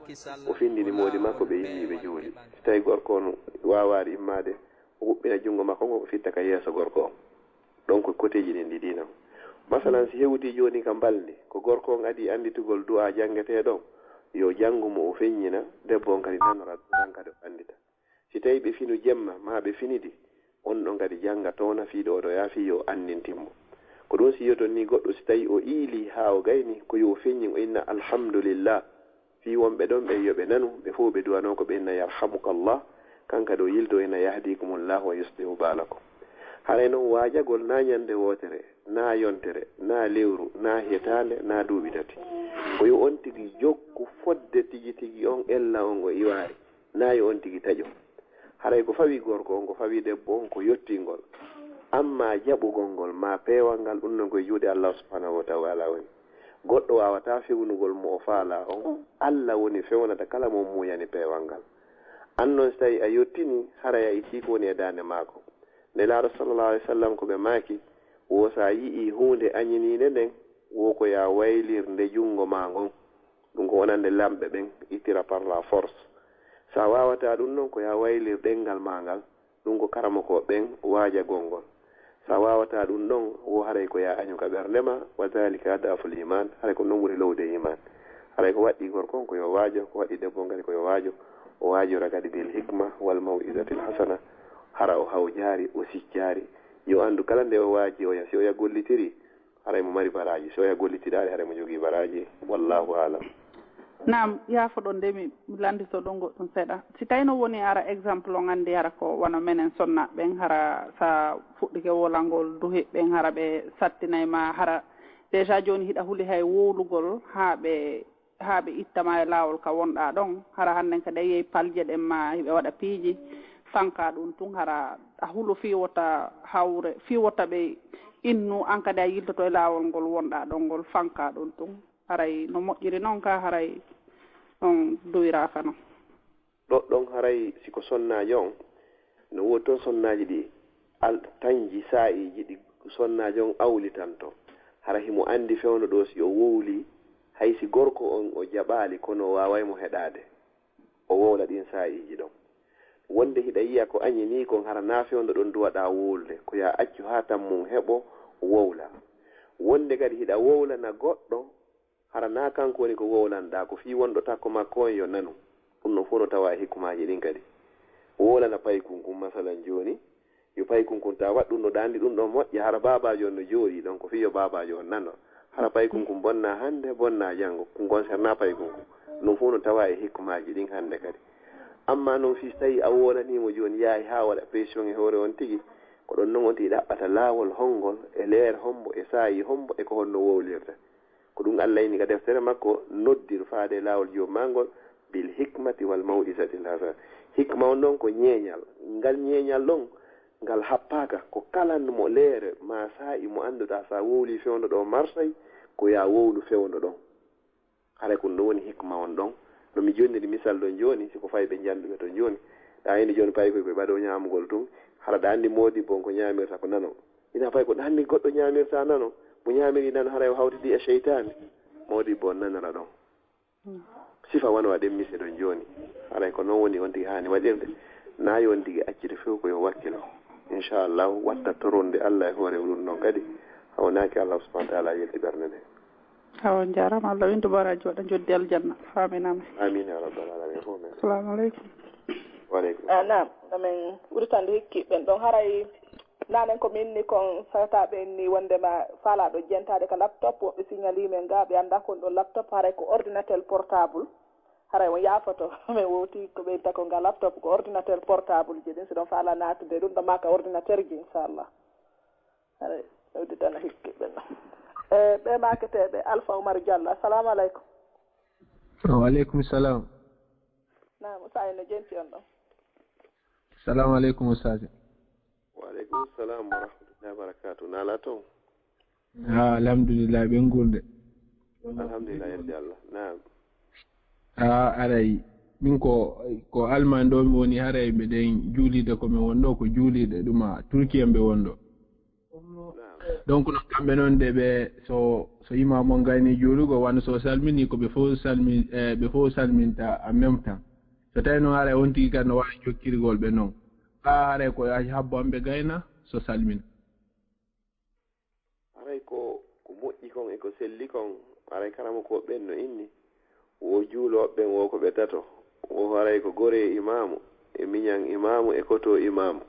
o findini moodi makko, ɓe immii ɓe juuli. Si tawii gorko on waawaali immaade, o huɓɓina junngo makko ngon, o fitta ka yeeso gorko on. Ɗon ko koteeji ɗin ɗiɗi non. Masalan, si hewtii jooni ka mbalndi, ko gorko on adii annditugol du'aa janngetee ɗon, yo janngu mo o feññina, debbo on kadi nanora du'aa on kadi o anndita. Si tawii ɓe finu jemma, maa ɓe finidi, on ɗon kadi jannga toona fii ɗoo ɗoo yaa fii yo anndintin mo. Ko ɗun siyoton nii goɗɗo si tawii o iilii haa o gayni, ko yo o feññin o inna alhamdulillah. Fii wonɓe ɗon ɓen yo ɓe nanu, ɓe fow ɓe du'anoo ko ɓe inna yarhamukallah, kan kadi o yiltoo inna yahdikumullah wa yuslihu baalakum. Haray non waajagol naa ñannde wootere, naa yontere, naa lewru, naa hitaande, naa duuɓi tati. Ko yo on tigi jokku fodde tigi tigi on ella on o iwaali. Naa yo on tigi taƴo. Haray ko fawii gorko on, ko fawii debbo on, ko yottingol. Ammaa jaɓugol ngol maa peewal ngal, ɗun non ko e juuɗe Allaahu subhaanahu wa ta'aala woni. Goɗɗo waawataa fewnugol mo o faalaa on. Alla woni fewnata kala mo muuyani peewal ngal. An non si tawii a yottinii, haray a ittii ko woni e daande maako. Nelaaɗo sallallaahu alayhi wa sallam ko ɓe maaki, woo si a yi'ii huunde añiniinde nden, woo ko yo a waylir nde junngo maa ngon. Ɗun ko wonande lamɓe ɓen, ittira par la force. Si a waawataa ɗun non, ko yo a waylir ɗenngal maa ngal, ɗun ko karamokooɓe ɓen waajagol ngol. Si a waawataa ɗun ɗon, woo haray ko yo a añu ka ɓernde maa, wa dhalika ad'aful iman, haray ko non ɓuri lo'ude iman. Haray ko waɗɗii gorko on ko yo waajo, ko waɗɗii debbo on kadi ko yo waajo, o waajora kadi bil hikma wal maw'izatil hasana, hara o hawjaari, o sijjaari, yo anndu kala nde o waaji oya, si oya gollitirii, haray mo mari baraaji, si oya gollitiraali, haray mo jogii baraaji. Wallaahu aalam. Naam, yaafoɗon de mi, mi lanndito ɗon goɗɗun seeɗa. Si tawii no woni hara exemple on anndi hara ko wano menen sonnaaɓe ɓen, hara sa fuɗɗike wolangol duhi ɓen, hara ɓe sattinay ma, hara déjà jooni hiɗa huli hay wowlugol haa ɓe, haa ɓe itta ma e laawol ka wonɗaa ɗon, hara hannden kadi a yi'ay palje ɗen ma hiɓe waɗa piiji, fanka ɗun tun, hara a hulu fii wota hawre, fii wota ɓe innu, an kadi a yiltoto e laawol ngol wonɗaa ɗon ngol, fanka ɗun tun. Haray no moƴƴiri non ka, haray on duwiraaka non. Ɗo ɗon haray si ko sonnaajo on, no woodi ton sonnaaji ɗi al-, tanji saa'iiji ɗi sonnaajo on awlitanto. Hara himo anndi fewndo ɗoo si o wowlii, hay si gorko on o jaɓaali, kono o waaway mo heɗaade. O wowla ɗin saa'iiji ɗon. Wonde hiɗa yi'a ko añi nii kon, hara naa fewndo ɗon duwaɗaa wowlude, ko yo a accu haa tammum heɓo wowla. Wonde kadi hiɗa wowlana goɗɗo, hara naa kanko woni ko wowlanɗaa, ko fii wonɗo takko makko on yo nanu. Ɗun non fow no tawaa e hikmaaji ɗin kadi. Wowlana paykun kun, masalan jooni, yo paykun kun taa waɗ ɗun ɗo ɗaanndi ɗun ɗon moƴƴa, hara baabaajo on no jooɗii ɗon, ko fii yo baabaajo on nano. Hara paykun kun bonnaa hannde, bonnaa janngo, kun kon sernaa paykun kun. Ɗun fow no tawaa e hikmaaji ɗin hannde kadi. Ammaa non fii si tawii a wowlanii mo jooni, yahi haa waɗa pression e hoore on tigi, ko ɗon non on tigi ɗaɓɓata laawol honngol, e leere hombo, e saa'i hombo, e ko honno wowlirta. Ko ɗun Alla inni ka deftere makko, noddir faade e laawol joom maa ngol, bil hikmati wal maw'izatil hasana. Hikma on ɗon ko ñeeñal. Ngal ñeeñal ɗon, ngal happaaka, ko kala mo leere maa saa'i mo annduɗaa si a wowlii fewndo ɗoo marsay, ko yo a wowlu fewndo ɗon. Haray ko ɗun ɗon woni hikma on ɗon. No mi jonniri misal ɗon jooni, si ko fawi ɓe njannduɓe ton jooni. Ɗa anndi jooni paykoy ko ɓe ɓaɗoo ñaamugol tun, hara ɗa anndi moodibbo on ko ñaamirta ko nano. Ina fawi ko ɗa anndi goɗɗo ñaamirta nano, mo ñaamiri nano haray o hawtidi e seytaane. Moodibbo on nanora ɗon. Sifa wano waɗen mise ɗon jooni. Haray ko non woni on tigi haani waɗirde. Naa yo on tigi accite few ko yo wakkilo. Inchallahu watta toronde Alla e hoore ɗun ɗon kadi. Hawnaaki Alla subhanahu wa ta'ala yelti ɓernde nde. Awa, on jaaraama. Allah windu baraaji, waɗa njoddi aljanna. Faaminama. Amin ya rabbal alamin. Fof men. Assalamu aleykum. Wa aleykum. Ah, naam, amin ɓuritande hikki ɓen ɗon haray nanen ko mi inni kon sawtaaɓe en ni wondema faalaaɗo jentaade ka laptop, woɓɓe signali men ga ɓe annda kon ɗon laptop, haray ko ordinateur portable. Haray on yaafoto, min wowti ko ɓeydata kon ga laptop, ko ordinateur portable ji ɗin, si ɗon faalaa naatude ɗun ɗon maa ka ordinateur ji, inchallah. Haray, ɓeyditana hikki ɓen. E, ɓe maaketeeɓe, Alpha Oumar Diallo, assalamu aleykum. Wa aleykum salam. Naam, Oustaz, no jenti on ɗon? Salamu aleykum, Oustaz. Wa aleykum salam wa rahmatullahi wa barakatuh. Naala ton? Ha, alhamdulillah, ɓe ngurnde. Alhamdulillah, yedde Allah. Naam. Ha, aray, min ko, ko Allemagne ɗo mi woni, haray mbeɗen juulide ko min wonɗo, ko juulide ɗuma Turki en ɓe wonɗo. Naam. Donc noon kamɓe noon de ɓe so so imam on gayni juulugol wano so salmini ko ɓe fof salmi eh, ɓe fof salminta en même temps. So tawi noon haray on tigi kadi no waawi jokkirgol ɓe noon ɓa haray ko yaaji habbo an ɓe gayna so salmina. Haray ko ko moƴƴi kon e ko selli kon haray karamokooɓe ɓen no inni. Wo juulooɓe ɓen wo ko ɓe tato, wo haray ko goree imaamu e miñan imaamu e kotoo imaamu.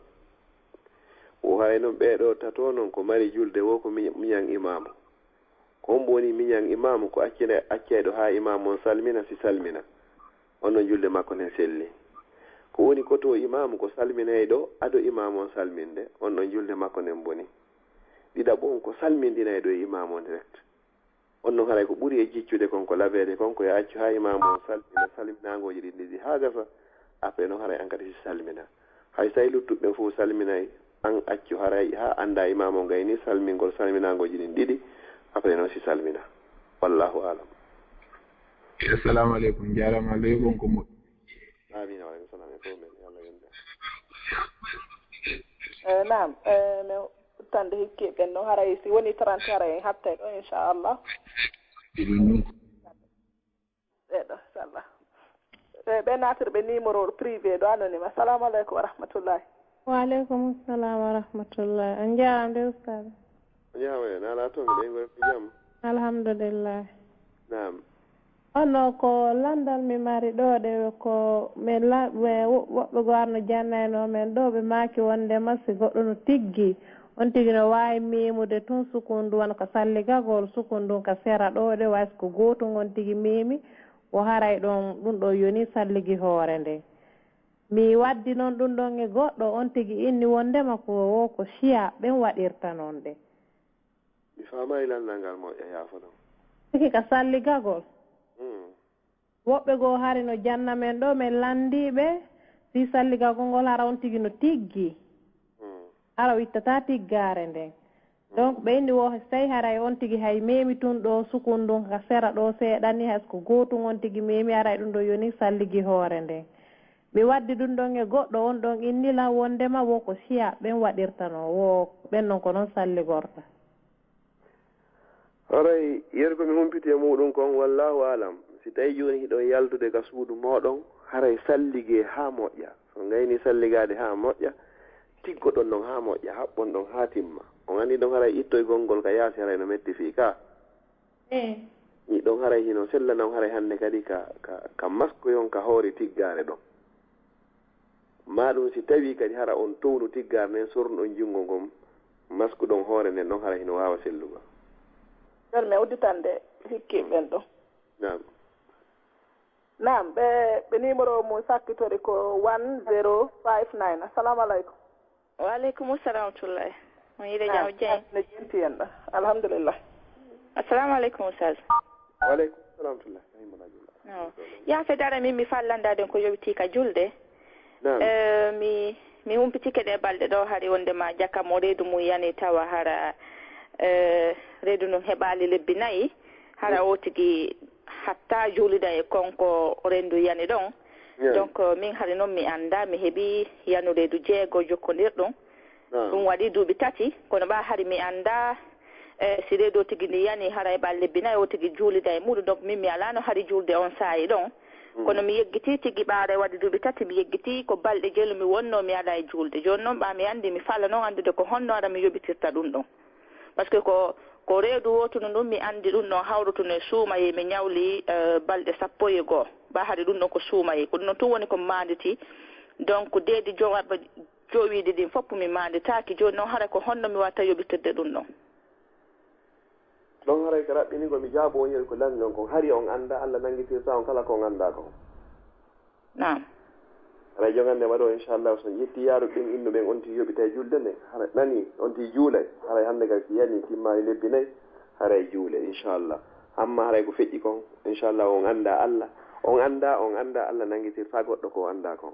Wo haray non ɓee ɗoo tatoo non ko mari julde wo ko miñan imaamu. Ko hombo woni miñan imaamu? Ko accayɗo haa imaamu on salmina, si salmina, on non julde makko nden selli. Ko woni kotoo imaamu? Ko salminayɗo ado imaamu on salminde, on ɗon julde makko nden boni. Ɗiɗaɓo on ko salmindinayɗo e imaamu on direct. On non haray ko ɓuri e jiccude kon ko labeede kon ko yo accu haa imaamu on salmina salminaangooji ɗin ɗiɗi haa gasa, après non haray an kadi si salmina. Hay so tawi luttuɓe ɓen fof salminay, an accu haray haa annda imaamu on gayni salmingol salminaangooji ɗin ɗiɗi, après non si salmina. Wallahu alam. Assalamu aleykum, jarama Allah yoɓon ko moƴƴi. Amina wa aleykum salam e fof men yo Allah yonde. Eh, naam eh, mi uttande hikki ɓen no haray si woni trente haray en hattay ɗo inchallah. Ɓeɗo inchallah. Eh, ɓe natirɓe numéro privé ɗo anonyme. Assalamu aleykum wa rahmatullahi. Wa aleykum salam wa rahmatullahi. On jarama de ustad. Ñaama en ala toon ɓe ngol ko jam. Alhamdulillah. Naam. Ono ko landal mi mari ɗo de ko mi la- mi wo- woɓɓe go arno jannayno men ɗo ɓe maaki wondema si goɗɗo no tiggi on tigi no waawi memude tun sukun ndun wano ka salligagol sukun ndun ka sera ɗo de way ko gootu ngon tigi memi o haray ɗon ɗun ɗo yoni salligi hoore nden. Mi waddi non ɗun ɗon e goɗɗo on tigi inni wondema ko wo ko shiya ɓen waɗirta non de. Mi faamaali lanndal ngal moƴƴa, yaafo ɗon. Siki ka salligagol. Woɓɓe goo hari no janna men ɗoo, men lanndiiɓe fii salligagol ngol, hara on tigi no tiggi. Hara o ittataa tiggaare nden. Donc ɓe inni woo, si tawii haray on tigi hay meemi tun ɗoo sukun ndun ka sera ɗoo seeɗa nii, hay so ko gootun on tigi meemi, haray ɗun ɗoo yonii salligi hoore nden. Mi waddi ɗun ɗon e goɗɗo, on ɗon inni lan wonndema wo ko shiya ɓen waɗirta non, wo ɓen non ko non salligorta. Haray, yer ko mi humpiti e muuɗun kon, wallaahu a'lam, si tawii jooni hiɗon yaltude ka suudu mooɗon, haray salligee haa moƴƴa. Si on gaynii salligaade haa moƴƴa, tiggoɗon ɗon haa moƴƴa, haɓɓon ɗon haa timma. On anndi ɗon haray ittoygol ngol ka yaasi haray no metti fii ka. Eeh. Ɗon haray hino sella non haray hannde kadi ka, ka, ka maskuyon ka hoore tiggaare ɗon. Maa ɗun si tawii kadi hara on townu tiggaare nden, sornuɗon junngo ngon, maskuɗon hoore nden ɗon, hara hino waawa sellugol. Nder mi udditande hikki ɓen ɗon. Naam. Naam, ɓe, ɓe numéro mun sakkitori ko one zero five nine. Assalamu aleykum. Wa aleykum salam wa rahmatullahi. On yiɗe jam jeng. Ne jenti en ɗo. Alhamdulillah. Assalamu aleykum, Oustaz. Wa aleykum salam wa rahmatullahi. Rahimahullah. No. Yaafe dara min mi fallandaden ko yowiti ka julde. Naam. Eh, mi mi humpitike ɗe balɗe ɗo hari wonde ma jaka mo reedu mum yani tawa hara eh, reedu ndun heɓaali lebbi nayi hara o tigi hatta juulida e kon ko rendu yani ɗon. Donc min hari noon mi annda mi heɓi yanu reedu jeego jokkondirɗum. Ɗum waɗi duuɓi tati kono ɓa hari mi annda. E si reedu o tigi ndi yani hara heɓaali lebbi nayi o tigi juulida e muɗum, donc min mi alaano hari juulde on saa'i ɗon. Kono mi yeggiti tigi ɓaara e waɗi duuɓi tati mi yeggiti ko balɗe jeelu mi wonno mi ala e juulde. Jooni noon ɓa mi anndi mi fala noon anndude ko honno ara mi yoɓitirta ɗum ɗon. Parce que ko ko reedu wootundu ndun mi anndi ɗum ɗon hawrutuno e suumayee mi ñawli balɗe sappo e goo. Ɓa hari ɗum ɗon ko suumayee ko ɗum ɗon tun woni ko mi maanditi. Donc deedi jogarɓe jowiiɗi ɗin fof mi maanditaaki. Jooni noon hara ko honno mi watta yoɓitirde ɗum ɗon? Ɗon haray ka raɓɓiningol mi jaabo on yeru ko lanndon kon hari on annda Allah nanngitirta on kala ko on annda kon. Naam. Haray jogande ma ɗo inchallah so on ƴetti yaaruɓe ɓen innu ɓen on tigi yoɓitay julde nden haray nani on tigi juulay haray hannde kay si yani timmaali lebbi nayi haray juule inchallah. Amma haray ko feƴƴi kon inchallah on annda Allah on annda on annda Allah nanngitirta goɗɗo ko o annda kon.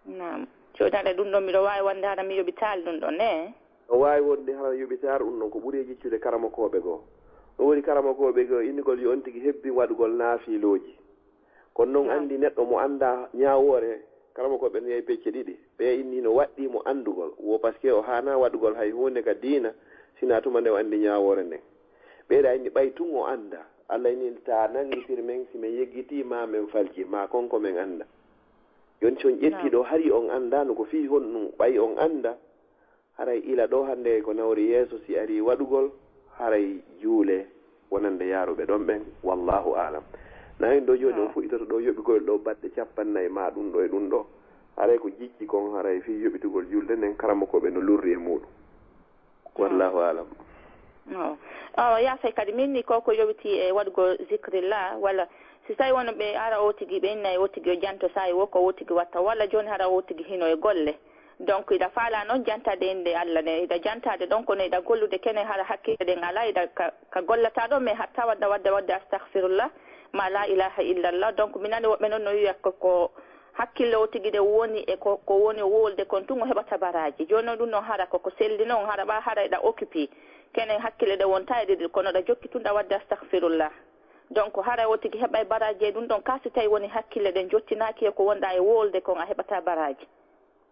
Naam. Jooni haɗa ɗum ɗon miɗo waawi wonde hara mi yoɓitaali ɗum ɗon ne? No waawi wonde hara yoɓitaari ɗum ɗon ko ɓuri e jiccude karamokooɓe goo. Ɗum woni karamokooɓe goo innugol yo on tigi hebbin waɗugol naafilooji. Kono noon anndi neɗɗo mo anndaa ñaawoore, karamokooɓe no yahi pecce ɗiɗi. Ɓee inni no waɗɗii mo anndugol, wo parce que o haanaa waɗugol hay huunde ka diina, Sina tuma nde o anndi ñaawoore nden. Ɓeyda inni ɓay tun o annda. Allah inni ta nanngitir men si men yeggitii ma men falji ma kon ko men annda. Jooni si on ƴetti ɗo hari on anndaano ko fii honɗun ɓay on annda. Haray ila ɗo hannde ko nawri yeeso si ari waɗugol haray juule wonande yaaruɓe ɗon ɓen. Wallahu alam. Na en ɗo jooni on fuɗɗitoto ɗo yoɓigol ɗo baɗɗe cappannayi ma ɗum ɗo e ɗum ɗo. Haray ko jikki kon haray fii yoɓitugol julde nden karamokooɓe no lurri e muuɗum. Wallahu alam. Awa yasay kadi min ni koko yowiti e waɗugo zikrilla walla si tawi wono ɓe ara o tigi ɓe inna e o tigi o janto sayi wo ko o tigi watta walla joni hara o tigi hino e golle donc iɗa faala noon jantade innde Allah nde iɗa jantade ɗon kono iɗa gollude kene hara hakkille ɗen ala iɗa ka, ka gollata ɗon mais hatta wadda wadda wadde astahfirullah ma la ilaha illallah donc mi nani woɓɓe noon no wiya ko ko hakkille o tigi de woni e ko ko woni wolde kon tun o heɓata baraji joni noon ɗum noon hara koko selli noon hara ɓa hara eɗa occupi kene hakkille ɗe wonta e ɗiɗi kono ɗa jokki tun ɗa wadde astahfirullah donc hara o tigi heɓay baraji e ɗum ɗon ka si tawi woni hakkille ɗen jottinaaki e ko wonɗa e wolde kon a heɓata baraji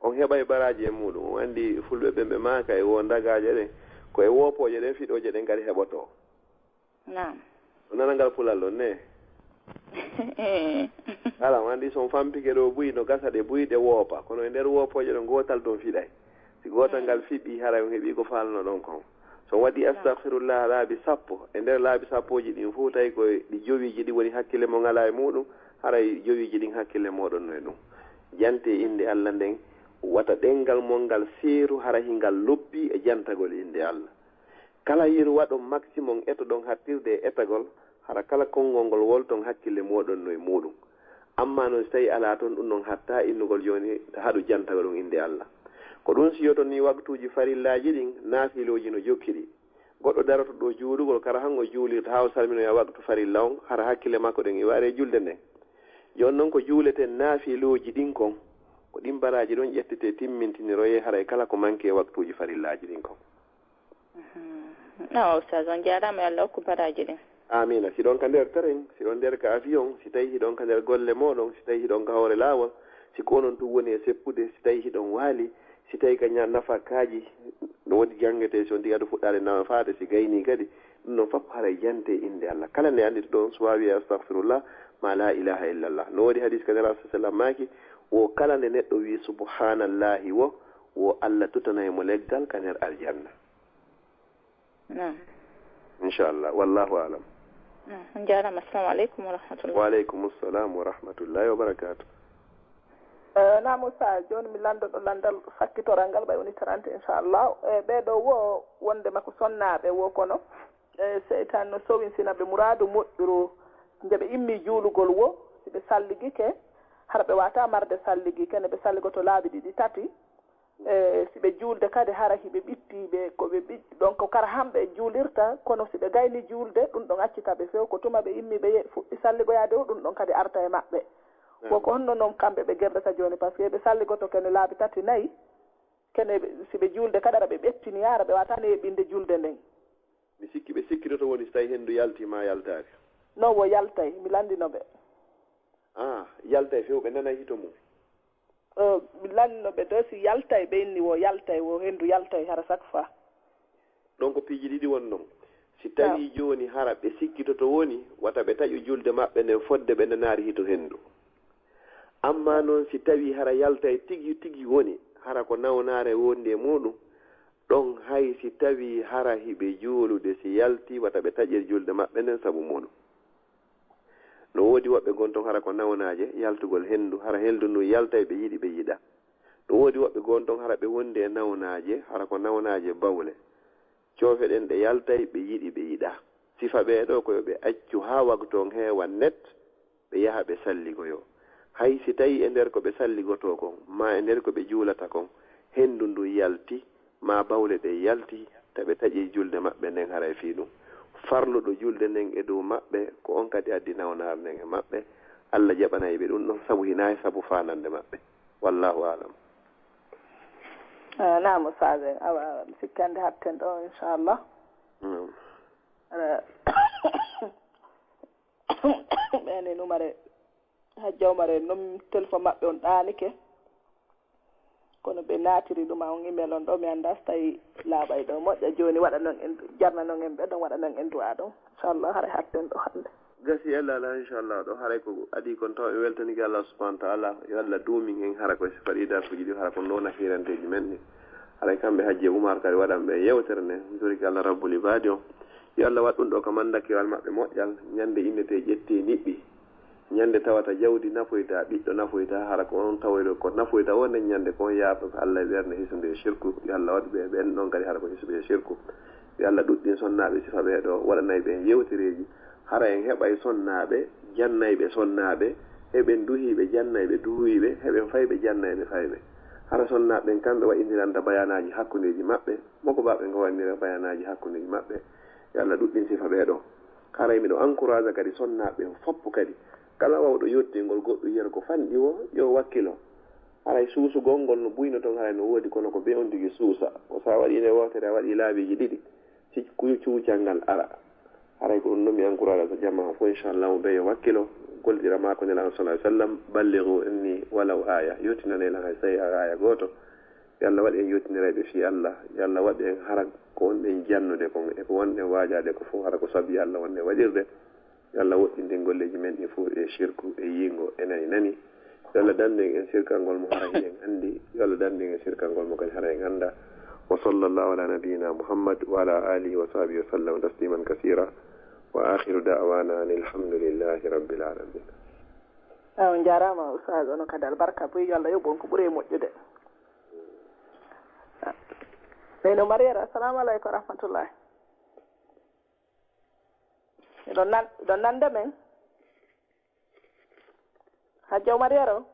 on heɓay baraji e muɗum on andi fulɓe ɓen ɓe maaka e wo dagaje ɗen ko e wopoje ɗen fiɗoje ɗen kadi heɓoto naam o nana ngal pulal ɗon ne ala on andi so on fampike ɗo buy no gasa ɗe buy ɗe woopa kono e nder woopoje ɗo gotal ɗon fiɗay si gotal ngal fiɓɓi haray on heɓi ko falno ɗon kon so on waɗi astahfirullah laabi sappo e nder laabi sappoji ɗin fof tawi ko ɗi jowiji ɗi woni hakkille mo ngala e muɗum haray jowiji ɗin hakkille moɗon no e ɗum jante inde allah nden wata ɗengal mon ngal seeru hara hingal lobbi e jantagol inde allah Kala yeru waɗon maximum etoɗon hattirde e etagol, hara kala konngol ngol wolton hakkille mooɗon no e muuɗum. Ammaa non si tawii alaa ton ɗum non hattaa innugol jooni ta haɗu jantagol on innde Alla. Ko ɗum siyoton nii waqtuuji farillaaji ɗin, naafilooji no jokkiri. Goɗɗo daroto ɗo juulugol kara han o juulirta haa o salminoya waqtu farilla on, hara hakkille makko ɗen iwaare e julde nden. Jooni non ko juuleten naafilooji ɗin kon, ko ɗin baraaji ɗon ƴettete timmintiniroye haray kala ko manki e waqtuuji farillaaji ɗin kon. Awa Oustaz, on jaaraama, yo Allah hokku baraaji ɗin. Amiina. Si ɗon ka nder train, si ɗon nder ka avion, si tawii hiɗon ka nder golle mooɗon, si tawii hiɗon ka hoore laawol, si ko onon tun woni e seppude, si tawii hiɗon waali, si tawii ka ña nafakaaji, no woodi janngetee si on diga ɗo fuɗɗaade nafaade, si gaynii kadi, ɗum ɗon fof haray jantee innde Allah. Kala nde annditoɗon, so waawi astahfirullah, ma la ilaha illallah. No woodi hadis ka Nelaaɗo sallam maaki, wo kala nde neɗɗo wii subhanallahi wo, wo Allah tutanay mo leggal ka nder aljanna. Naam. Inchallah. Wallahu alam. Naam. On jaaraama. Assalamu aleykum wa rahmatullah. Wa aleykum assalam wa rahmatullahi wa barakatuh. Eh, naam Oustaz, jooni mi lanndoto lanndal sakkitoral ngal ɓay woni trente inchallah. E ɓee ɗoo wo wonndema ko sonnaaɓe wo kono e seytaan no sowinsina ɓe muraadu moƴƴuru nde ɓe immii juulugol wo si ɓe salligike hara ɓe waawataa marde salligiike nde ɓe salligoto laabi ɗiɗi tati. E si ɓe juulde kadi hara hiɓe ɓitti ɓe ko ɓe ɓitti donc kara hamɓe juulirta kono si ɓe gayni juulde ɗum ɗon accita ɓe few ko tuma ɓe immi ɓe fuɗɗi salligoyaade o ɗum ɗon kadi arta e maɓɓe. Ko ko honno noon kamɓe ɓe gerdata jooni par ce que ɓe salligoto kene laabi tati nayi kene si ɓe juulde kadi ara ɓe ɓettini ara ɓe waawata ne yeɓɓinde juulde nden. Mi sikki ɓe sikkitoto woni si tawi henndu yalti ma yaltaaki. Non wo yaltay mi lanndino ɓe. Ah, yaltay few ɓe nanay hito mum. Lanno ɓe ɗo si yaltay ɓe inni wo yaltay wo henndu yaltay hara chaque fois. Ɗon ko piiji ɗiɗi won non. Si tawii jooni hara ɓe sikkitoto woni wata ɓe taƴu julde maɓɓe nden fodde ɓe nanaari hito henndu. Ammaa non si tawii hara yaltay tigi tigi woni hara ko nawnaare wondi e muuɗum, ɗon hay si tawii hara hiɓe juulude si yaltii wata ɓe taƴir julde maɓɓe nden sabu muuɗum. No woodi woɓɓe gon ton hara ko nawnaaje yaltugol henndu, hara henndu ndun yaltay ɓe yiɗi ɓe yiɗaa. No woodi woɓɓe gon ton hara ɓe wondi e nawnaaje, hara ko nawnaaje bawle. Coofe ɗen ɗe yaltay ɓe yiɗi ɓe yiɗaa. Sifa ɓee ɗoo ko yo ɓe accu haa wagtu on heewa net, ɓe yaha ɓe salligoyoo. Hay si tawii e nder ko ɓe salligotoo kon, maa e nder ko ɓe juulata kon, henndu ndun yalti, maa bawle ɗen yalti, ta ɓe taƴii julde maɓɓe nden haray fii ɗum. Farluɗo julde nden e dow maɓɓe, ko on kadi addi nawnaare nden e maɓɓe. Alla jaɓanay ɓe ɗum ɗon sabu hinaa e sabu faanannde maɓɓe. Wallaahu aalam. Naam Oustaz en, awa mi sikki hannde haɓten ɗo inchallah. Ɓen e numare Hajja Umar en noon téléphone maɓɓe on ɗaanike. Kono ɓe naatiri ɗum on email on ɗo, mi anndaa so tawi laaɓay ɗo moƴƴa. Jooni waɗa non en, jarna non en ɓe ɗon, waɗa non en du'a ɗon. Inchallah, haray hatten ɗo hannde. Gasi, ella alaa, inchallah, ɗo haray ko adii kon taw en weltanike Allah subhanahu wa ta'ala. Yo Allah duumin en hara ko e sifa ɗi darsuuji ɗi, hara ko ɗo nafiranteeji men ɗi. Haray kamɓe Hajji Umar kadi waɗan ɓe yewtere nde, mi torike Allah Rabbul Ibadi on. Yo Allah waɗ ɗum ɗo ka mandakiral maɓɓe moƴƴal, ñande innetee ƴettee niɓɓi. Ñande tawata jawdi nafoyta, ɓiɗɗo nafoyta, hara ko on tawoyɗo ko nafoyta, on nden ñande ko on yaafa ko Allah e ɓernde hisunde e shirku. Yo Allah waɗ ɓe ɓen ɗon kadi hara ko hisuɓe e shirku. Yo Allah ɗuɗɗin sonnaaɓe sifa ɓee ɗo, waɗanay ɓe yewtereeji. Hara en heɓay sonnaaɓe, jannayɓe sonnaaɓe, heɓen duhiiɓe, jannayɓe duhiiɓe, heɓen fayɓe, jannayɓe fayɓe. Hara sonnaaɓe ɓen kamɓe waɗindiranta bayaanaaji hakkundeeji maɓɓe, mokobaaɓe ngo waɗindira bayaanaaji hakkundeeji maɓɓe. Yo Allah ɗuɗɗin sifa ɓee ɗo. Haray miɗo encourage kadi sonnaaɓe ɓen foppu kadi. Kala wawɗo yottingol goɗɗo yiyata ko fanɗi o, yo wakkilo. Haray suusugol ngol no buyno ton, haray no woodi, kono ko bee on tigi suusa. Ko so a waɗi nde wootere, a waɗi laabiiji ɗiɗi, si ku-, cuucal ngal ara. Haray ko ɗum ɗo mi encourage so jamaa fof, inchallahu, ɓe yo wakkilo, gollira maa ko Nelaaɗo sallallahu alaihi wasallam, ballighu anni walaw aya, yottinanee lan hay so tawii aaya gooto. Yo Allah waɗ en yottinirayɓe fii Allah. Yo Allah waɗ en hara ko on ɗen jannude kon, e ko wonɗen waajaade ko fof, hara ko sabii Allah wonɗen waɗirde. Yo Allah woɗɗintin golleeji men ɗin fof e shirku, e yiingo, e nani nani. Yo Allah dandu en e sirkangol mo hara hiɗen anndi. Yo Allah dandu en e sirkangol mo kadi hara en anndaa. Wa sallallahu ala nabiyyina Muhammad wa ala alihi wa sahbihi wa sallam tasliman kasira. Wa akhiru da'wana anil hamdulillahi rabbil alamin. Ah, on njaaraama, Oustaz, onon kadi albarka buy, yo Allah yoɓ on ko ɓuri e moƴƴude. Ɓeyno Mariere, assalamu aleykum wa rahmatullahi. Miɗon nan-, miɗon nande men. Hajja Mariere o?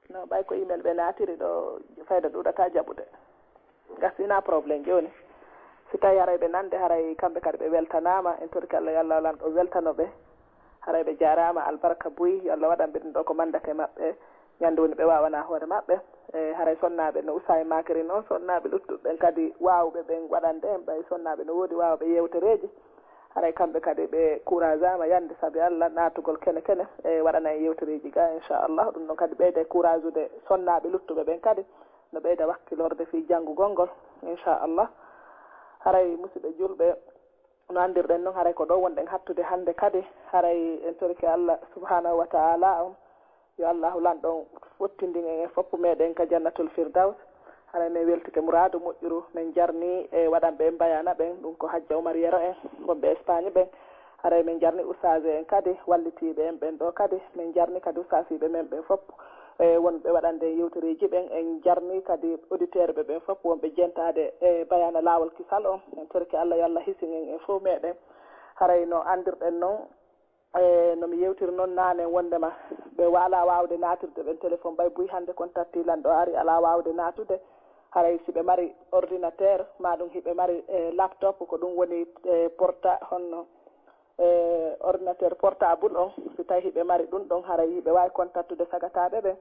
No, ɓay ko email ɓe naatiri ɗo, fayda ɗuuɗata jaɓude. Gasina problème jooni. Si tawi haray ɓe nande, haray kamɓe kadi ɓe weltanaama, en torike Allah, yo Allah lanɗo weltano ɓe. Haray ɓe jaaraama, albarka buy, yo Allah waɗan ɓe ɗum ɗo ko mandate maɓɓe, ñande woni ɓe waawana hoore maɓɓe. E haray sonnaaɓe no Usaay maakiri noon, sonnaaɓe luttuɓe ɓen kadi waawɓe ɓen waɗande en, ɓay sonnaaɓe no woodi waawɓe yewtereeji. Haray kamɓe kadi ɓe kuurajaama yande sabi Allah naatugol kene kene e waɗana en yewtereeji ga, inchallah. Ɗum ɗon kadi ɓeyda e kuuraajude sonnaaɓe luttuɓe ɓen kadi, no ɓeyda wakkilorde fii janngugol ngol, inchallah. Haray musidɓe julɓe, no anndirɗen noon, haray ko ɗo wonɗen hattude hannde kadi. Haray en torike Allah subhanahu wa ta'ala on, yo Allahu lanɗo on fottindin en e foppu meɗen ka Jannatul Firdaws. Haray men weltike muraadu moƴƴuru, men jarni e waɗanɓe en bayaana ɓen, ɗum ko Hajja Umar Yero en, wonɓe Espagne ɓen. Haray men jarni ustaaje en kadi, wallitiiɓe en ɓen ɗo kadi. Men jarni kadi ustaasiiɓe men ɓen fof, e wonɓe waɗande en yewtereeji ɓen. En jarni kadi auditeur ɓe ɓen fof, wonɓe jentaade e bayaana Laawol Kisal on. En torike Allah, yo Allah hisin en e fof meɗen. Haray no anndirɗen noon, e no mi yewtiri noon naane, wonndema ɓe wa-, alaa waawde naatirde ɓen téléphone, ɓay buy hannde kon tatti lanɗo ari, alaa waawde naatude. Haray si ɓe mari ordinateur, maa ɗum hiɓe mari, e, laptop, ko ɗum woni, e, porta-, honno, e, ordinateur portable on, si tawi hiɓe mari ɗum ɗon, haray hiɓe waawi kontattude sagataaɓe ɓen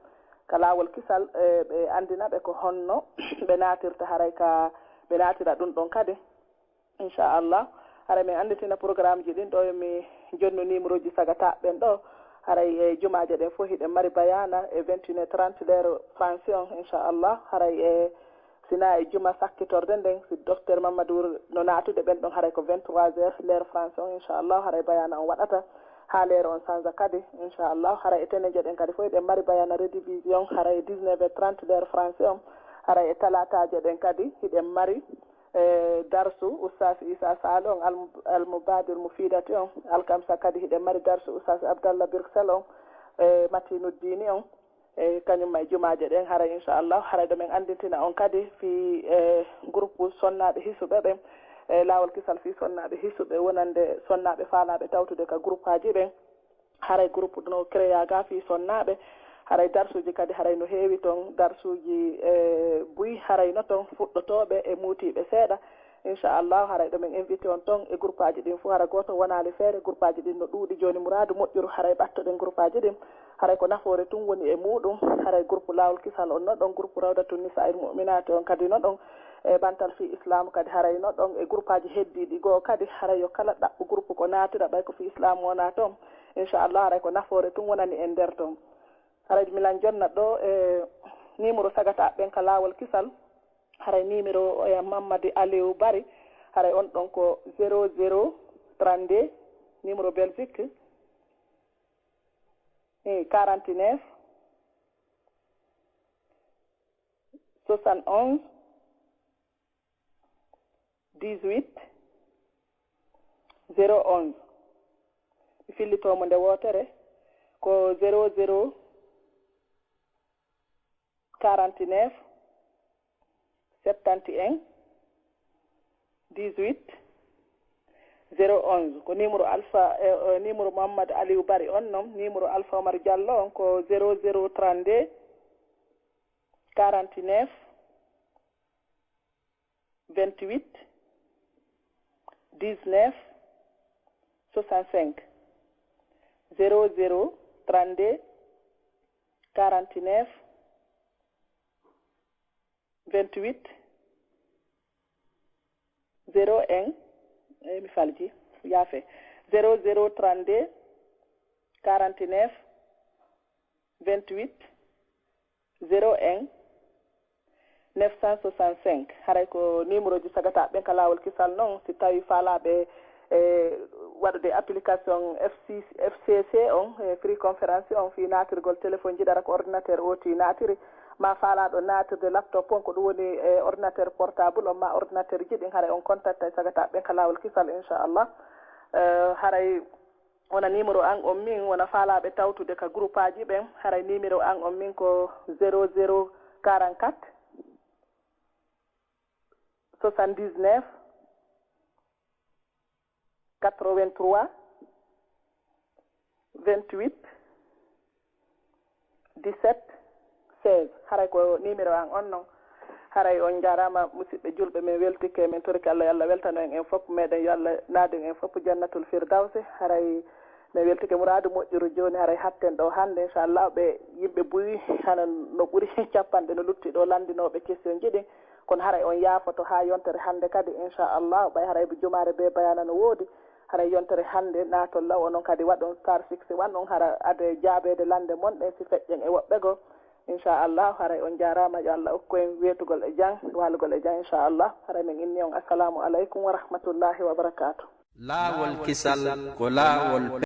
ka Laawol Kisal, e, ɓe anndina ɓe ko honno ɓe naatirta, haray ka ɓe naatira ɗum ɗon kadi. Inchallah, haray min annditina programme ji ɗin ɗo, yo mi jonnu numéro ji sagataaɓe ɓen ɗo. Haray e jumaaje ɗen fof hiɗen mari bayaana e vingt et une heures trente l'heure français on, inchallah. Haray e sina e juma sakkitorde nden, si docteur Mamadou no naatude ɓen ɗon, haray ko vingt-trois heures l'heure français on, inchallah. Haray bayaana on waɗata haa l'heure on sanza kadi, inchallah. Haray e teneje ɗen kadi fof hiɗen mari bayaana rediffusion, haray e dix-neuf heures trente l'heure français on. Haray e talaataaje ɗen kadi hiɗen mari e darsu Oustaz Issa Sall on, Al-, Al-Mubadir Mufidati on. Alkamsa kadi hiɗen mari darsu Oustaz Abdallah Birksel on, e Matinuddini on. E kañum ma e jumaaje ɗen, haray inchallah, haray ɗo men anndintina on kadi fii, e, groupe sonnaaɓe hisuɓe ɓen, e, Laawol Kisal fii sonnaaɓe hisuɓe, wonande sonnaaɓe faalaaɓe tawtude ka groupe aji ɓen. Haray groupe no créa ga fii sonnaaɓe. Haray darsuuji kadi haray no heewi ton, darsuuji, e, buy haray no ton, fuɗɗotooɓe e muutiiɓe seeɗa. Inchallah, haray ɗo men invité on ton e groupe aji ɗin fof, hara gooto wonaali feere. Groupe aji ɗin no ɗuuɗi jooni, muraadu moƴƴuru, haray ɓattoɗen groupe aji ɗin. Haray ko nafoore tun woni e muuɗum. Haray groupe Laawol Kisal on no ɗon, groupe Rawdatu Nisaa'il Mu'minaati on kadi no ɗon, e Bantal fii Islaamu kadi haray no ɗon, e groupe aji heddiiɗi goo kadi. Haray yo kala ɗaɓɓu groupe ko naatira, ɓay ko fii Islaamu wonaa ton. Inchallah, haray ko nafoore tun wonani en nder ton. Haray milan jonna ɗo e Numéro sagataaɓe ɓen ka laawol kisal, haray numéro o e Mammadi Aliou Bari, haray on ɗon ko zéro zéro trente-deux, numéro Belgique, eh, quarante-neuf, soixante-onze, dix-huit, zéro onze. Mi fillitoo mo nde wootere, ko zéro zéro quarante-neuf, septante et un, dix-huit, zéro onze. Ko numéro Alpha, eh, eh, numéro Mouhammad Aliou Bari on non, numéro Alpha Omar Diallo on ko zéro zéro trente-deux, quarante-neuf, vingt-huit, dix-neuf, soixante-cinq. Zéro zéro trente-deux, quarante-neuf, vingt-huit, zéro un, eh, mi falji, yaafe. Zéro zéro trente-deux, quarante-neuf, vingt-huit, zéro un, neuf cent soixante-cinq. Haray ko numéro ji sagataaɓe ɓen ka laawol kisal non, si tawi faalaaɓe, eh, waɗude application F C C, F C C on, eh, free conference on, fii naatirgol téléphone ji, ɗara ko ordinateur o ti naatiri, ma faalaaɗo naatirde laptop on, ko ɗum woni, eh, ordinateur portable on, ma ordinateur ji ɗin, haray on contacta e sagataaɓe ɓen ka laawol kisal, inchallah. Eh, haray wona numéro an on min, wona faalaaɓe tawtude ka groupaaji ɓen, haray numéro an on min ko zéro zéro quarante-quatre, soixante-dix-neuf, quatre-vingt-trois, vingt-huit, dix-sept, seize. Haray ko numéro an on non. Haray on njaaraama, musidɓe julɓe, min weltike, min torike Allah, yo Allah weltano en, en fof, meɗen, yo Allah naadin en fof Jannatul Firdawsi. Haray min weltike muraadu moƴƴuru jooni, haray hatten ɗo hannde, inchallah, ɓe yimɓe buy hana no ɓuri capanɗe no lutti ɗo lanndinooɓe question ji ɗin. Kono haray on yaafoto haa yontere hannde kadi, inchallah, ɓay haray jumaare be bayaana no woodi. Haray yontere hannde naatol law, onon kadi waɗon star six one on, hara ade jaabeede lannde mon ɗen si feƴƴen e woɓɓe goo. Inchallah, haray on njaaraama, yo Allah okku en weetugol e jam, waalugol e jam, inchallah. Haray min inni on, assalamu aleykum wa rahmatullahi wa barakatuh. Laawol kisal ko laawol